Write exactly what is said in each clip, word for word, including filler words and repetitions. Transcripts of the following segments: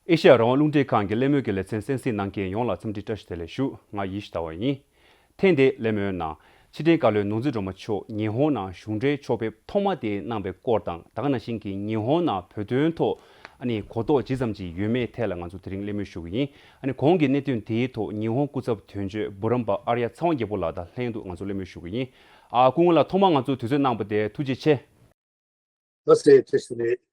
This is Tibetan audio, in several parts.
ཨེ་ཤ་ཡ་རང་དབང་རླུང་འཕྲིན་ཁང་གི་གླེང་མོལ་གྱི་ལེ་ཚན་གསན་གཟིགས་གནང་མཁན་ཡོངས་ལ་འཚམས་འདྲི་བཀྲ་ཤིས་བདེ་ལེགས་ཞུ། ང་ཡེ་ཤེས་ཟླ་བ་ཡིན། ཐེངས་འདིའི་གླེང་མོལ་ནང་ཕྱི་དྲིལ་བཀའ་བློན་ནོར་འཛིན་སྒྲོལ་མ་མཆོག་ཉི་ཧོང་ནང་གཞུང་འབྲེལ་ཕྱོགས་ཕེབས་ཐོག་མ་དེ་གནང་བའི་སྐོར་དང་། ད་ག་ནང་བཞིན་གྱི་ཉི་ཧོང་ནང་བོད་དོན་ཐོག་ཨ་ནི་གོ་རྟོགས་ཇི་ཙམ་ཅིག་ཡོད་མེད་ཐད་ལ་ང་ཚོ་དེ་རིང་གླེང་མོལ་ཞུ་གི་ཡིན། ཨ་ནི་གོང་གི་གནད་དོན་དེའི་ཐོག་ཉི་ཧོང་སྐུ་ཚབ་དོན་གཅོད་འབུམ་རམས་པ་ཨར་ཡ་ཚེ་དབང་རྒྱལ་པོ་ལགས་དང་ལྷན་དུ་ང་ཚོ་གླེང་མོལ་ཞུ་གི་ཡིན། ཨ་སྐུ་ངོ་ལགས་ཐོག་མར་ང་ཚོ་དུས་ཚོད་གནང་བ་དེ་ཐུགས་རྗེ་ཆེ། ལགས་སེ་ཐུགས་རྗེ་ཆེ།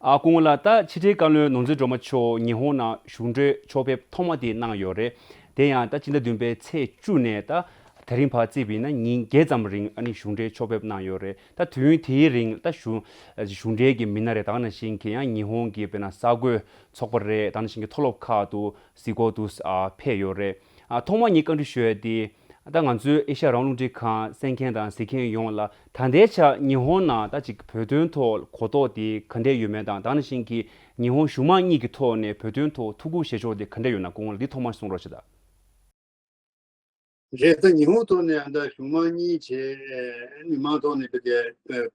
ཨ་སྐུ་ངོ་ལགས། ད་ཕྱི་དྲིལ་བཀའ་བློན་ནོར་འཛིན་སྒྲོལ་མ་མཆོག་ཉི་ཧོང་ནང་གཞུང་འབྲེལ་ཕྱོགས་ཕེབས་ཐོག་མ་དེ་གནང་ཡོད་རེད། དེ་ཡང་ད་སྤྱི་ཟླ་བདུན་པའི་ཚེས་བཅུ་ནས་ད་དེ་རིང་བར་བརྩིས་པ་ཡིན་ན་ཉིན་བརྒྱད་ཙམ་རིང་ཨ་ནི་གཞུང་འབྲེལ་ཕྱོགས་ཕེབས་གནང་ཡོད་རེད། ད་དུས་ཡུན་དེའི་རིང་ད་གཞུང་གཞུང་འབྲེལ་གྱི་མི་སྣ་རེད། ད་ག་ནང་བཞིན་གྱི་ཡང་ཉི་ཧོང་གི་དཔེར་ན་གསར་འགོད་ཚོགས་པ་རེད། ད་ག་ནང་བཞིན་གྱི་མཐོ་སློབ་ཁག་ཏུ་གཟིགས་སྐོར་དུ་ཨ་ཕེབས་ཡོད་རེད། ཨ་ཐོག་མར་ངས་བཀའ་འདྲི་ཞུ་ཡ་དེ། ད་ང་ཚོའི་ཨེ་ཤ་ཡ་རང་དབང་རླུང་འཕྲིན་ཁང་གསན་མཁན་དང་གཟིགས་མཁན་ཡོངས་ལ་ད་ལྟའི་ཆར་ཉི་ཧོང་ནང་ད་ཅིག་བོད་དོན་ཐོག་གོ་རྟོགས་དེ་ག་འདྲས་ཡོད་མེད་དང་། ད་ག་ནང་བཞིན་གྱི་ཉི་ཧོང་གཞུང་མང་གཉིས་ཀྱི་ཐོག་ནས་བོད་དོན་ཐོག་ཐུགས་ཁུར་བཞེས་ཕྱོགས་དེ་ག་འདྲས་ཡོད་ན་སྐུ་ངོ་ལ་འདི་ཐོག་མར་གསུང་རོགས་བྱེད་དང་། རེད། ད་ཉི་ཧོང་ཐོག་ནས་ཨ་ད་གཞུང་མང་གཉིས་བྱས་མི་མང་ཐོག་ནས་བོད་དེ་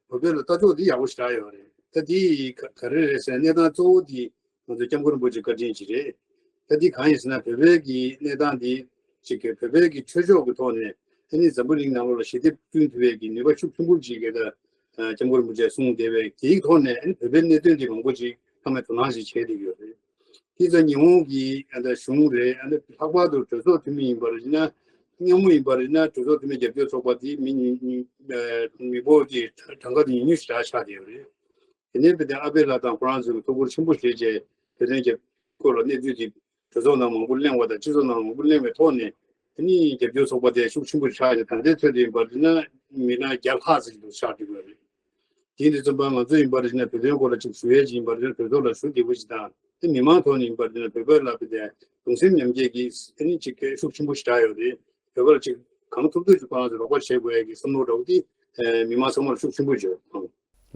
བོད་པའི་ལ་ལྟ་ཕྱོགས་འདི་ཡག་པོ་ཞེ་དྲག་ཡོད་རེད། ད་འདི་ག་ག་རེ་རེད་ཟེར་ན་གནས་སྟངས་གཙོ་བོ་འདི་ང་ཚོ་སྐྱབས་མགོན་རིན་པོ་ཆེ་བཀའ་དྲིན་ཅིག་རེད། ད་འདི་གང་ཡིན་ཟེར་ན་བོད་པའི་གི་གནས་སྟངས་འདི་ཅིག་གི་བོད་པའི་གི་ཆོས་ཕྱོགས་ཀྱི་ཐོག་ནས་ཨ་ནི་འཛམ་བུ་གླིང་ནང་ལོགས་ལ་ཞི་བདེ་བསྐྲུན་ཐུབ་པའི་གི་ནུས་པ་ཤུགས་ཆེན་པོ་ཅིག་གི་ད་སྐྱབས་མགོན་རིན་པོ་ཆེ་གསུངས་བསྡད་པའི་དེའི་ཐོག་ནས་ཨ་ནི་བོད་པའི་གནད་དོན་འདི་མང་པོ་ཅིག་ཚང་མས་དོ་སྣང་ཞིག་བྱས་བསྡད་ཡོད་རེད། དེ་ཙང་ཉི་ཧོང་གི་ཨ་ད་གཞུང་རེད། ཨ་ནི་ལྷག་པར་དུ་གྲོས་ཚོགས་འཐུས་མི་ཡིན་པར་ཡིན་ན་མཉམ་འབྲེལ་ཡིན་པར་ཡིན་ན་གྲོས་ཚོགས་འཐུས་མི་རྒྱབ་སྐྱོར་ཚོགས་པ་དེ་མི་ཉི་ཉི་མི་འབོར་གྱི་གྲངས་ཀ་དེ་ཉུང་ཉུང་ཞིག་ཆགས་བསྡད་ཡོད་རེད། དེ་ནས་བོད་དོན་ཨ་ཕི་ལགས་དང་ཁོ་རང་ཚོས་ཐུགས་ཁུར་ཆེན་པོ་བཞེས་བྱས་བོད་དོན་གྱི་སྐོར་ལ་གནས་ཚུལ་དེ་གྲོས་ཚོགས་ནང་མང་པོ་གླེང་བ་དང་སྤྱི་ཚོགས་ནང་མང་པོ་གླེང་བའི་ཐོག་ནས་དེ་ནི་རྒྱབ་སྐྱོར་ཚོགས་པ་དེ་ཤུགས་ཆེན་པོ་ཆགས་ཡོད། ད་ལྟའི་ཚོད་དུ་ཡིན་པར་ན་མི་སྣ་བརྒྱ་ལྷག་ཙམ་དུ་ཆགས་འགྲོ་གི་རེད། དེ་འདི་ཙམ་པ་ང་ཚོ་ཡིན་པར་ན་བོད་དོན་སྐོར་ལ་ཅིག་ཞུ་ཡས་ཅིག་ཡིན་པར་ན་གྲོས་ཚོགས་ལ་ཞུ་བདེ་པོ་ཞིག་དང་། དེ་མི་མང་ཐོག་ནས་ཡིན་པར་ན་བོད་པ་ལ་བོད་དོན་གདུང་སེམས་མཉམ་སྐྱེད་ཀྱི་དེ་ནི་ཅིག་ཤུགས་ཆེན་པོ་ཞིག་ཆགས་ཡོད་རེད། བོད་པ་ལ་ཅིག་གང་ཐུབ་ཐུབ་ཅིག་ཁོ་རང་ཚོ་རོགས་པ་བྱེད་དགོས་ཡས་ཀྱི་བསམ་བློ་འདྲ་བོ་དེ་མི་མང་ཚང་མར་ཤུགས་ཆེན་པོ་བྱོས།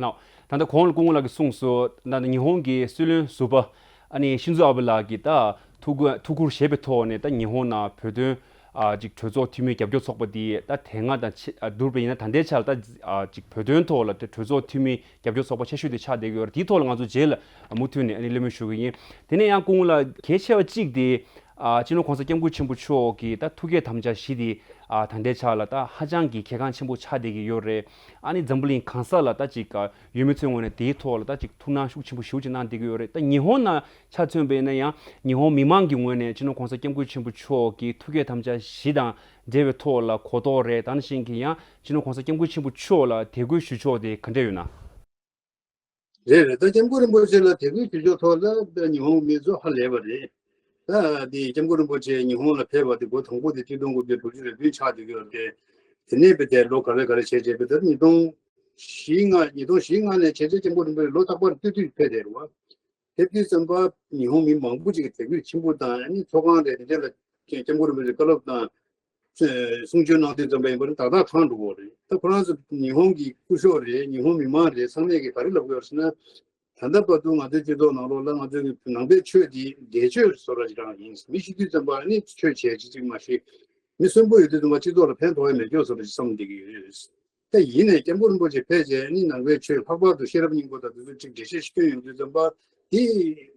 ལགས། ད་ལྟ་གོང་ལ་སྐུ་ངོ་ལགས་ཀྱིས་གསུངས་སོང་། ད་ལྟ་ཉི་ཧོང་གི་སྲིད་བློན་ཟུར་པ་ཨ་ནི་ཤིན་ཛོ་ཨ་བྷེ་ལགས་ཀྱིས་ད་ཐུགས་ཁུར་ཐུགས་ཁུར་བཞེས་པའི་ཐོག་ནས་ད་ཉི་ཧོང་ནང་བོད་དོན་ཨ་ཅིག་གྲོས་ཚོགས་འཐུས་མི་རྒྱབ་སྐྱོར་ཚོགས་པ་དེ་ད་དེ་སྔ་དང་ཆེ་ཨ་བསྡུར་བ་ཡིན་ན་ད་ལྟའི་ཆར་ད་ཨ་ཅིག་བོད་དོན་ཐོག་ལ་ད་གྲོས་ཚོགས་འཐུས་མི་རྒྱབ་སྐྱོར་ཚོགས་པ་ཆེ་ཤོས་དེ་ཆགས་བསྡད་ཀྱི་ཡོད་རེད། དེའི་ཐོག་ལ་ང་ཚོ་རྗེས་ལ་མུ་མཐུད་ནས་ཨ་ནི་གླེང་མོལ་ཞུ་གི་ཡིན། དེ་ནས་ཡང་སྐུ་ངོ་ལགས་གལ་ཆེ་བ་གཅིག་དེ། ཨ་སྤྱི་ནོར་གོང་ས་སྐྱབས་མགོན་ཆེན་པོ་མཆོག་གི་ད་ཐུགས་བསྐྱེད་དམ་བཅའ་བཞི་དེ་ཨ་ད་ལྟའི་ཆར་ལ་ད་ཧ་ཅང་གི་གལ་འགངས་ཆེན་པོ་ཆགས་བསྡད་ཀྱི་ཡོད་རེད། ཨ་ནི་འཛམ་བུ་གླིང་གང་ས་ལ་ད་ཅིག་ཨ་ཡུལ་མི་ཚོའི་ངོས་ནས་དེའི་ཐོག་ལ་ད་ཅིག་ཐུགས་སྣང་ཤུགས་ཆེན་པོ་ཞེ་པོ་ཅིག་གནང་བསྡད་ཀྱི་ཡོད་རེད། ད་ཉི་ཧོང་ནང་ཆ་མཚོན་པ་ཡིན་ན་ཡང་ཉི་ཧོང་མི་མང་གི་ངོས་ནས་སྤྱི་ནོར་གོང་ས་སྐྱབས་མགོན་ཆེན་པོ་མཆོག་གི་ཐུགས་བསྐྱེད་དམ་བཅའ་བཞི་དང་འབྲེལ་བའི་ཐོག་ལ་གོ་རྟོགས་རེད། ད་ནང་བཞིན་གྱི་ཡང་སྤྱི་ནོར་གོང་ས་སྐྱབས་མགོན་ཆེན་པོ་མཆོག་ལ་དད་གུས་ཞུ་ཕྱོགས་དེ་ག་འདྲ་ཡོད་ན། རེད་རེད། ད་སྐྱབས་མགོན་རིན་པོ་ཆེ་ལ་དད་གུས་ཞུ་ཕྱོགས་ཐོག་ལ་ད་ཉི་ཧོང་མི་ཚོ་ཧ་ལས་པ་རེད། ད་དེ་སྐྱབས་མགོན་རིན་པོ་ཆེ་ཉི་ཧོང་ལ་ཕེབས་པ་དེ་འགོ་དང་པོ་དེ་ཆིག་སྟོང་དགུ་བརྒྱ་དྲུག་ཅུ་རེ་བདུན་ཆགས་བསྡད་ཀྱི་ཡོད་རེད། དེ་ནས་བྱས་ཏེ་ལོ་ག་རེ་ག་རེ་བྱས་བྱས་བྱས་ད་ཉིས་སྟོང་བཞི་ལྔ་ཉིས་སྟོང་བཞི་ལྔ་ནས་བྱས་བྱས་སྐྱབས་མགོན་རིན་པོ་ཆེ་ལོ་རྟག་པར་སྟོད་དུ་ཕེབས་བསྡད་རེད་བ། ཕེབས་དུས་ཙམ་པ་ཉི་ཧོང་མི་མང་པོ་ཅིག་གིས་དད་གུས་ཆེན་པོ་དང་ཨ་ནི་ཚོགས་ཁང་རེ་དེ་འདྲ་ལ་སྐྱབས་མགོན་རིན་པོ་ཆེ་བཀའ་སློབ་དང་གསུང་ཆོས་གནང་དུས་ཙམ་པ་ཡིན་པར་ཏག་ཏག་ཁེངས་འགྲོ་གི་རེད། ད་ཁོ་རང་ཚོ་ཉི་ཧོང་གི་སྐུ་ཞབས་རེད། ཉི་ཧོང་མི་མང་རེད། ཚང་མས་ཀྱིས་ག་རེ་ལབ་དགོས་ཟེར་ན། ད་ལྟ་བར་དུ་ང་ཚོའི་སྤྱི་ཚོགས་ནང་ལོགས་ལ་ང་ཚོའི་ནང་པའི་ཆོས་འདི་འདས་ཆོས་བཟོ་འདྲ་ཅིག་རང་ཡིན། མི་ཤི་དུས་ཙམ་པ་ནི་ཆོས་བྱས་ཅི་ཅིག་མ་ཤི། མི་གསོན་པོ་ཡོད་དུས་ཙམ་པ་སྤྱི་ཚོགས་ལ་ཕན་ཐོགས་ཡ་མེད་ཀྱོག་བཟོ་འདྲ་ཅིག་བསམ་བསྡད་ཀྱི་ཡོད། ད་ཡིན་ནའི་སྐྱབས་མགོན་རིན་པོ་ཆེ་ཕེབས་རྗེས་ནི་ནང་པའི་ཆོས་ལྷག་པར་དུ་ཤེས་རབ་སྙིང་པོ་དང་དེ་ཚོ་ཅིག་འགྲེལ་བཤད་ཞིག་བསྐྱོན་ཡོང་དུས་ཙམ་པ། དེ་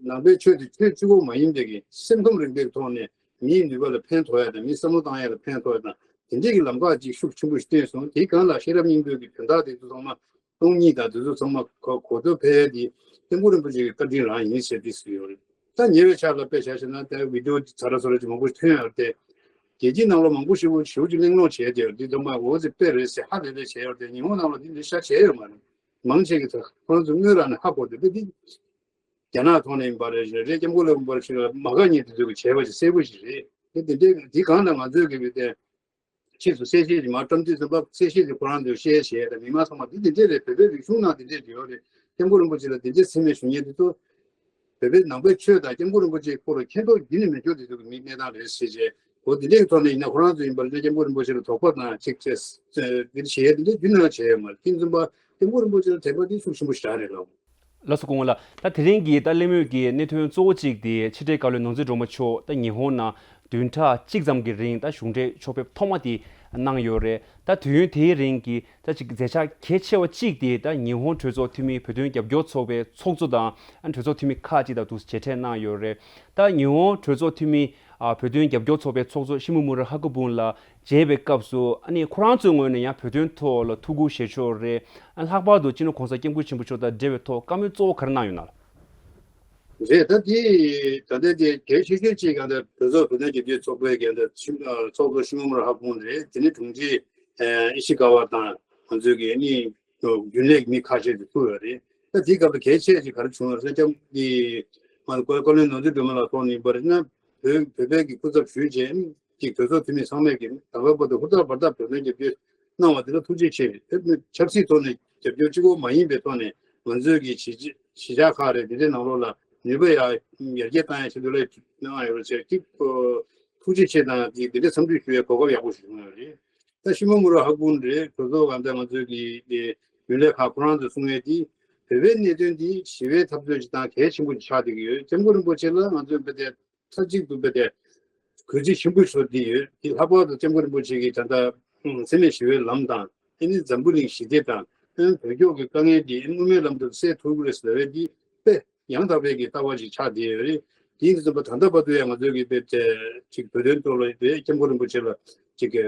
ནང་པའི་ཆོས་དེ་ཆོས་གཅིག་པོ་མ་ཡིན་པའི་གི་སེམས་ཁམས་རིག་པའི་ཐོག་ནས་མིའི་ནུས་པ་ལ་ཕན་ཐོགས་ཡ་དང་མིའི་བསམ་བློ་བཏང་ཡ་ལ་ཕན་ཐོགས་ཡ་དང་དེ་འདྲས་ཀྱི་ལམ་ཁ་ཅིག་ཤུགས་ཆེན་པོ་ཞིག་བཏོན་སོང་། དེའི་སྒང་ལ་ཤེས་རབ་སྙིང་པོའི་གི་དོན་དག་དེ་ཚོ་ཚང་མ་སྟོང་ཉིད་དང་དེ་ཚོ་ཚང་མ་གོ་གོ་ཐོས་ཕེབས་ཡ་དེ་སྐྱབས་མགོན་རིན་པོ་ཆེ་གི་བཀའ་དྲིན་རང་ཡིན་ཟེར་ཏེ་ཟེར་ཡོད་རེད། ད་ཉེ་བའི་ཆར་ལ་དཔེ་བཞག་བྱས་ན་ད་བི་ཌི་ཡོ་ཚ་ར་ཚ་ར་ཅིག་མང་པོ་ཐོན་ཡོད་རེད་དེ། རྒྱལ་སྤྱིའི་ནང་ལ་མང་པོ་ཞེ་པོ་ཞེ་པོ་ཅིག་གླེང་སློང་བྱས་ཏེ་འདི་ཚང་མ་འོ་ཙི་དཔེ་རེད་ཟེར་ཧ་ལས་ལས་བྱས་ཡོད་རེད་དེ། ཉི་ཧོང་ནང་ལ་འདི་འདྲ་ཤ་བྱས་ཡོད་མ་རེད། མང་ཆེ་གི་ཚ་ཁོ་རང་ཚོ་དངོས་རང་ནས་ཧ་གོ་དེ་འདི་རྒྱ་ནག་ཐོག་ནས་ཡིན་པ་རེད། རེད། སྐྱབས་མགོན་ལ་ཡིན་པ་རེད། ཞིག་ལ་མ་དགའ་ཉེ་དེ་ཚོ་གི་བྱས་པ་ཞིག་གསལ་པོ་ཞིག་རེད་དེ། དེ་འདྲའི་འདི་གང་ལ་ང་ཚོས་གི་བི་དེ། ཕྱིས་སུ་གསལ་བཤད་ཀྱི་མར་བཀྲམ་དུས་ཙམ་པ་གསལ་བཤད་ཀྱི་ཁོ་རང་ཚོས་བཤད་བྱས་དང་མི་མང་ཚང་མ་འདི་འདི་འདྲས་རེད། བོད་པའི་རིག་གཞུང་ནང་འདི་འདྲས་ཡོད་རེད། སྐྱབས་མགོན་རིན་པོ་ཆེ་ལ་འདི་འདྲས་ཟེར་ནས་ཞུ་མཁན་འདི་ཚོ་བོད་པའི་ནང་པའི་ཆོས་དང་སྐྱབས་མགོན་རིན་པོ་ཆེའི་སྐོར་ལ་མཁྱེན་རྟོགས་རྒྱུན་ནས་མེད་ཀྱོག་དེ་ཚོ་གི་མི་གནས་སྟངས་རེད་ཟེར་བྱས། འོ་འདི་འདྲས་ཀྱི་ཐོག་ནས་ཡིན་ན་ཁོ་རང་ཚོ་ཡིན་པ་ལ་སྐྱབས་མགོན་རིན་པོ་ཆེ་ལ་དོགས་པ་དང་ཅིག་བྱས་འདི་འདྲས་བྱས་འདི་འདྲས་རྒྱུན་ནས་བྱས་ཡོད་མ་རེད། ཁྱེད་ཚོ་པ་སྐྱབས་མགོན་རིན་པོ་ཆེ་ལ་དད་པ་འདི་ཤུགས་ཆེན་པོ་ཞེ་དྲག་རེད་ལགས། ལགས་སོ་སྐུ་ངོ་ལགས། ད་དེ་རིང་གི་ད་གླེང་མོལ་གྱི་གནད་དོན་གཙོ་བོ་གཅིག་དེ་ཕྱི་དྲིལ་བཀའ་བློན་ནོར་འཛིན་སྒྲོལ་མ་མཆོག་ད་ཉི་ཧོང་ནང་བདུན་ཕྲག་གཅིག་ཙམ་གྱི་རིང་ད་གཞུང་འབྲེལ་ཕྱོགས་ཕེབས་ཐོག་མ་དེ་ གནང་ཡོད་རེད། ད་དུས་ཡུན་དེའི་རིང་གི་ད་ཅིག་མཛད་འཆར་གལ་ཆེ་བ་གཅིག་དེ་ད་ཉི་ཧོང་གྲོས་ཚོགས་འཐུས་མི་བོད་དོན་རྒྱབ་སྐྱོར་ཚོགས་པའི་ཚོགས་གཙོ་དང་ཨ་གྲོས་ཚོགས་འཐུས་མི་ཁག་ཅིག་དང་དུ་མཇལ་འཕྲད་གནང་ཡོད་རེད། ད་ཉི་ཧོང་གྲོས་ཚོགས་འཐུས་མི་ཨ་བོད་དོན་རྒྱབ་སྐྱོར་ཚོགས་པའི་ཚོགས་གཙོ་ཤི་མུ་མུ་ར་ཧ་ཀུ་བུན་ལ་མཇལ་བའི་སྐབས་སུ་ཨ་ནི་ཁོ་རང་ཚོའི་ངོས་ནས་ཡང་བོད་དོན་ཐོག་ལ་ཐུགས་ཁུར་བཞེས་ཕྱོགས་རེད། ཨ་ལྷག་པར་དུ་སྤྱི་ནོར་གོང་ས་སྐྱབས་མགོན་ཆེན་པོ་མཆོག་དང་འབྲེལ་བའི་ཐོག་བཀའ་མོལ་གཙོ་བོ་ག་རེ་གནང་ཡོད་ན། རེད། ད་དེ་ད་ལྟ་དེ་གལ་ཆེ་ཤོས་གཅིག་ག་ད་གྲོས་ཚོགས་བོད་དོན་རྒྱབ་སྐྱོར་ཚོགས་པའི་ག་ད་ཤིང་ཨ་ཚོགས་གཙོ་ཤིང་མོ་ར་ཧ་ཕུང་རེད། དེ་ནས་དྲུང་ཆེ་ཨ་ཨི་ཤི་ཀ་བ་དང་ང་ཚོའི་གི་ནི་རྒྱུན་ལས་མི་ཁ་ཤས་ཀྱི་ཐུག་ཡོད་རེད། ད་དེའི་སྐབས་ལ་གལ་ཆེ་ཅིག་ག་རེ་བྱུང་ཡོད་ཟེར་ཀྱང་དེ་ང་ཚོ་བཀའ་བློན་ནོར་འཛིན་སྒྲོལ་མ་ལགས་ཐོག་ནས་ཡིན་པར་ན་བོད་བོད་པའི་གི་སྐུ་ཚབ་ཞུས་རྗེས་ཀྱི་གྲོས་ཚོགས་འཐུས་མི་ཚང་མས་ཀྱི་ད་བར་བར་དུ་ཧུར་ཐག་འབད་ཐག་བོད་དོན་རྒྱབ་སྐྱོར་གནང་བ་དེ་ལ་ཐུགས་རྗེ་ཆེ། དེ་ནི་ཆབ་སྲིད་ཐོག་ནས་རྒྱབ་སྐྱོར་གཅིག་པོ་མ་ཡིན་པའི་ཐོག་ནས་ང་ཚོས་ཀྱི་གཞིས་གཞིས་ཆགས་ཁག་རེད། དེ་འདྲའི་ནང་ལོགས་ལ་ནུས་པ་ཡར་ཡར་རྒྱས་བཏང་ཡ་ཆེད་དུ་ལས་གནང་ཡོད་རེད་ཟེར་གཅིག་ཐུགས་རྗེ་ཆེ་དང་དེ་འདྲའི་འཚམས་འདྲི་ཞུ་བའི་གོ་སྐབས་ཡག་པོ་ཞིག་བྱུང་ཡོད་རེད། ད་ཤི་མ་མུ་ར་ཧ་གུན་རེད། གྲོས་ཚོགས་གང་ལྟར་ང་ཚོས་ཀྱི་དེ་རྒྱུན་ལས་ཁག་ཁོ་རང་ཚོས་གསུང་ཡས་དེ་བོད་པའི་གནད་དོན་འདི་ཞི་བའི་འཐབ་རྩོད་ཅིག་དང་གལ་ཆེན་པོ་ཅིག་ཆགས་བསྡད་ཀྱི་ཡོད། སྐྱབས་མགོན་རིན་པོ་ཆེ་ལ་ང་ཚོས་བོད་དེ་མཐའ་གཅིག་ཏུ་བོད་དེ་གུས་བརྩི་ཆེན་པོ་ཞུ་བསྡད་ཡོད། དེ་ལྷག་པར་དུ་སྐྱབས་མགོན་རིན་པོ་ཆེ་གིས་ད་ལྟ་འཚེ་མེད་ཞི་བའི་ལམ་དང་ཨ་ནི་འཛམ་བུ་གླིང་ཞི་བདེ་དང་ཨ་ནི་བོད་ལྗོངས་ཀྱི་དཀའ་ངལ་འདི་ཨ་ནི་མངོན་མེད་ལམ་དུ་སེལ་ཐུབ་ཀྱི་རེད་ཟེར་བའི་འདི་དཔེ་ཡང་དག་པའི་གི་ལྟ་བ་ཞིག་ཆགས་བསྡད་ཡོད་རེད། དེ་ཡིན་དུས་ཙམ་པ་ད་ལྟ་བར་དུ་ཡང་ང་ཚོའི་གི་བོད་དེ་ཅིག་བོད་དོན་ཐོག་ལ་བོད་སྐྱབས་མགོན་རིན་པོ་ཆེ་ལ་ཅིག་གི་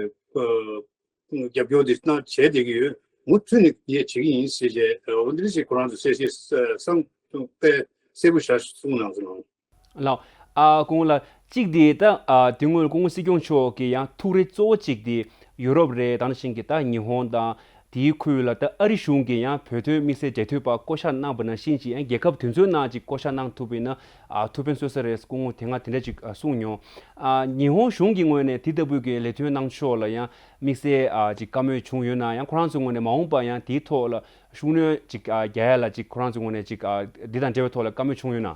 རྒྱབ་སྐྱོར་འདི་གནང་བྱས་བསྡད་ཀྱི་ཡོད། མུ་མཐུད་ནས་ཡས་བྱེད་ཀྱི་ཡིན་ཟེར་བྱས་འོ་འདི་འདྲ་ཞིག་ཁོ་རང་ཚོ་གསལ་བཤད་བསམ་དཔེ་གསལ་པོ་བྱ་གསུངས་གནང་སོང་། ལགས། ཨ་སྐུ་ངོ་ལགས་གཅིག་དེ་ད་ཨ་དེ་སྔོན་སྐུ་ངོ་སྲིད་སྐྱོང་མཆོག་གི་ཡང་ཐུགས་རེ་གཙོ་བོ་གཅིག་དེ་ཡུ་རོབ་རེད། ད་ནང་བཞིན་གྱི་ད་ཉི་ཧོང་དང་དེའི་ཁུལ་ལ་ད་ཨ་རི་གཞུང་གི་ཡང་བོད་དོན་དམིགས་བསལ་འབྲེལ་མཐུད་པ་བསྐོ་གཞག་གནང་བ་ནང་བཞིན་ཅིག་ཡང་རྒྱལ་ཁབ་དེ་ཚོའི་ནང་ཅིག་བསྐོ་གཞག་གནང་ཐུབ་པ་ཡིན་ན་ཨ་ཐུགས་ཕན་གསོས་ས་རེད། སྐུ་ངོ་དེ་སྔ་དེ་འདྲ་ཅིག་ཨ་གསུངས་མྱོང་། ཨ་ཉི་ཧོང་གཞུང་གི་ངོས་ནས་དེ་ལྟ་བུའི་གི་ལས་དོན་གནང་ཕྱོགས་ལ་ཡང་དམིགས་བསལ་ཨ་ཅིག་བཀའ་མོལ་བྱུང་ཡོད་ན། ཡང་ཁོ་རང་ཚོའི་ངོས་ནས་མ་འོངས་པ་ཡང་དེའི་ཐོག་ལ་ཤུགས་སྣོན་ཅིག་ཨ་རྒྱག་ཡ་ལ་ཅིག་ཁོ་རང་ཚོའི་ངོས་ནས་ཅིག་ཨ་འདི་དང་འབྲེལ་བའི་ཐོག་ལ་བཀའ་མོལ་བྱུང་ཡོད་ན།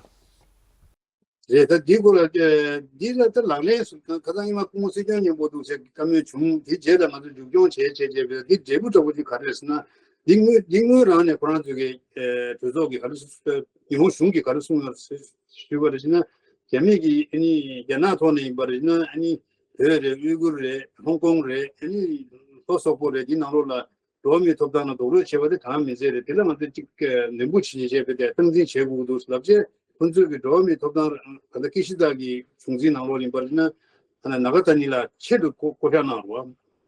རེད། ད་འདི་སྐོར་ལ་ཨེ་འདི་ལ་ད་ལག་ལེན་སུ་ཁ་སང་ཉི་མ་སྐུ་ངོ་སྲིད་སྐྱོང་མཉམ་པོ་འདུག་ཟེར་བཀའ་མོལ་བྱུང་། དེ་རྗེས་ལ་ང་ཚོ་མཇུག་སྐྱོང་བྱས་བྱས་བྱས་པས་འདི་འབྲས་བུ་འདྲ་པོ་ཅིག་ག་རེ་རེད་ཟེར་ན། འདི་དངུལ་འདི་དངུལ་རང་ནས་ཁོ་རང་ཚོ་གི་ཨེ་གྲོས་ཚོགས་ཀྱི་ག་རེ་ཟེར་ཉི་ཧོང་གཞུང་གིས་ག་རེ་གསུངས་ཡོད་ཟེར་ཞུས་པ་རེད་ཟེར་ན། རྒྱ་མི་གི་ཨ་ནི་རྒྱ་ནག་ཐོག་ནས་ཡིན་པ་རེད་ཟེར་ན། ཨ་ནི་བོད་རེད། ཨུ་གུར་རེད། ཧོང་ཀོང་རེད། ཨ་ནི་ལྷོ་སོག་པོ་རེད། འདི་ནང་ལོགས་ལ་འགྲོ་བ་མིའི་ཐོབ་ཐང་ལ་རྡོག་རོལ་བྱེད་པ་དེ་དྲང་མི་མཛད་རེད། དེ་ལ་ང་ཚོས་གཅིག་ནན་པོ་བྱེད་བྱེད་པའི་དེ་སྟངས་འཛིན་བྱེད་དགོས་ཀྱི་འདུག་ལབ་བྱས། ཁོང་ཚོས་ཀྱི་འགྲོ་བ་མིའི་ཐོབ་ཐང་ད་ལྟ་ཀི་ཤི་ད་གི་གཞུང་འཛིན་ནང་ལོགས་ཡིན་པར་ན་ཨ་ན་ནཱ་ག་ཏ་ནི་ལ་ཆེད་དུ་བསྐོ་བསྐོ་བཞག་གནང་བ་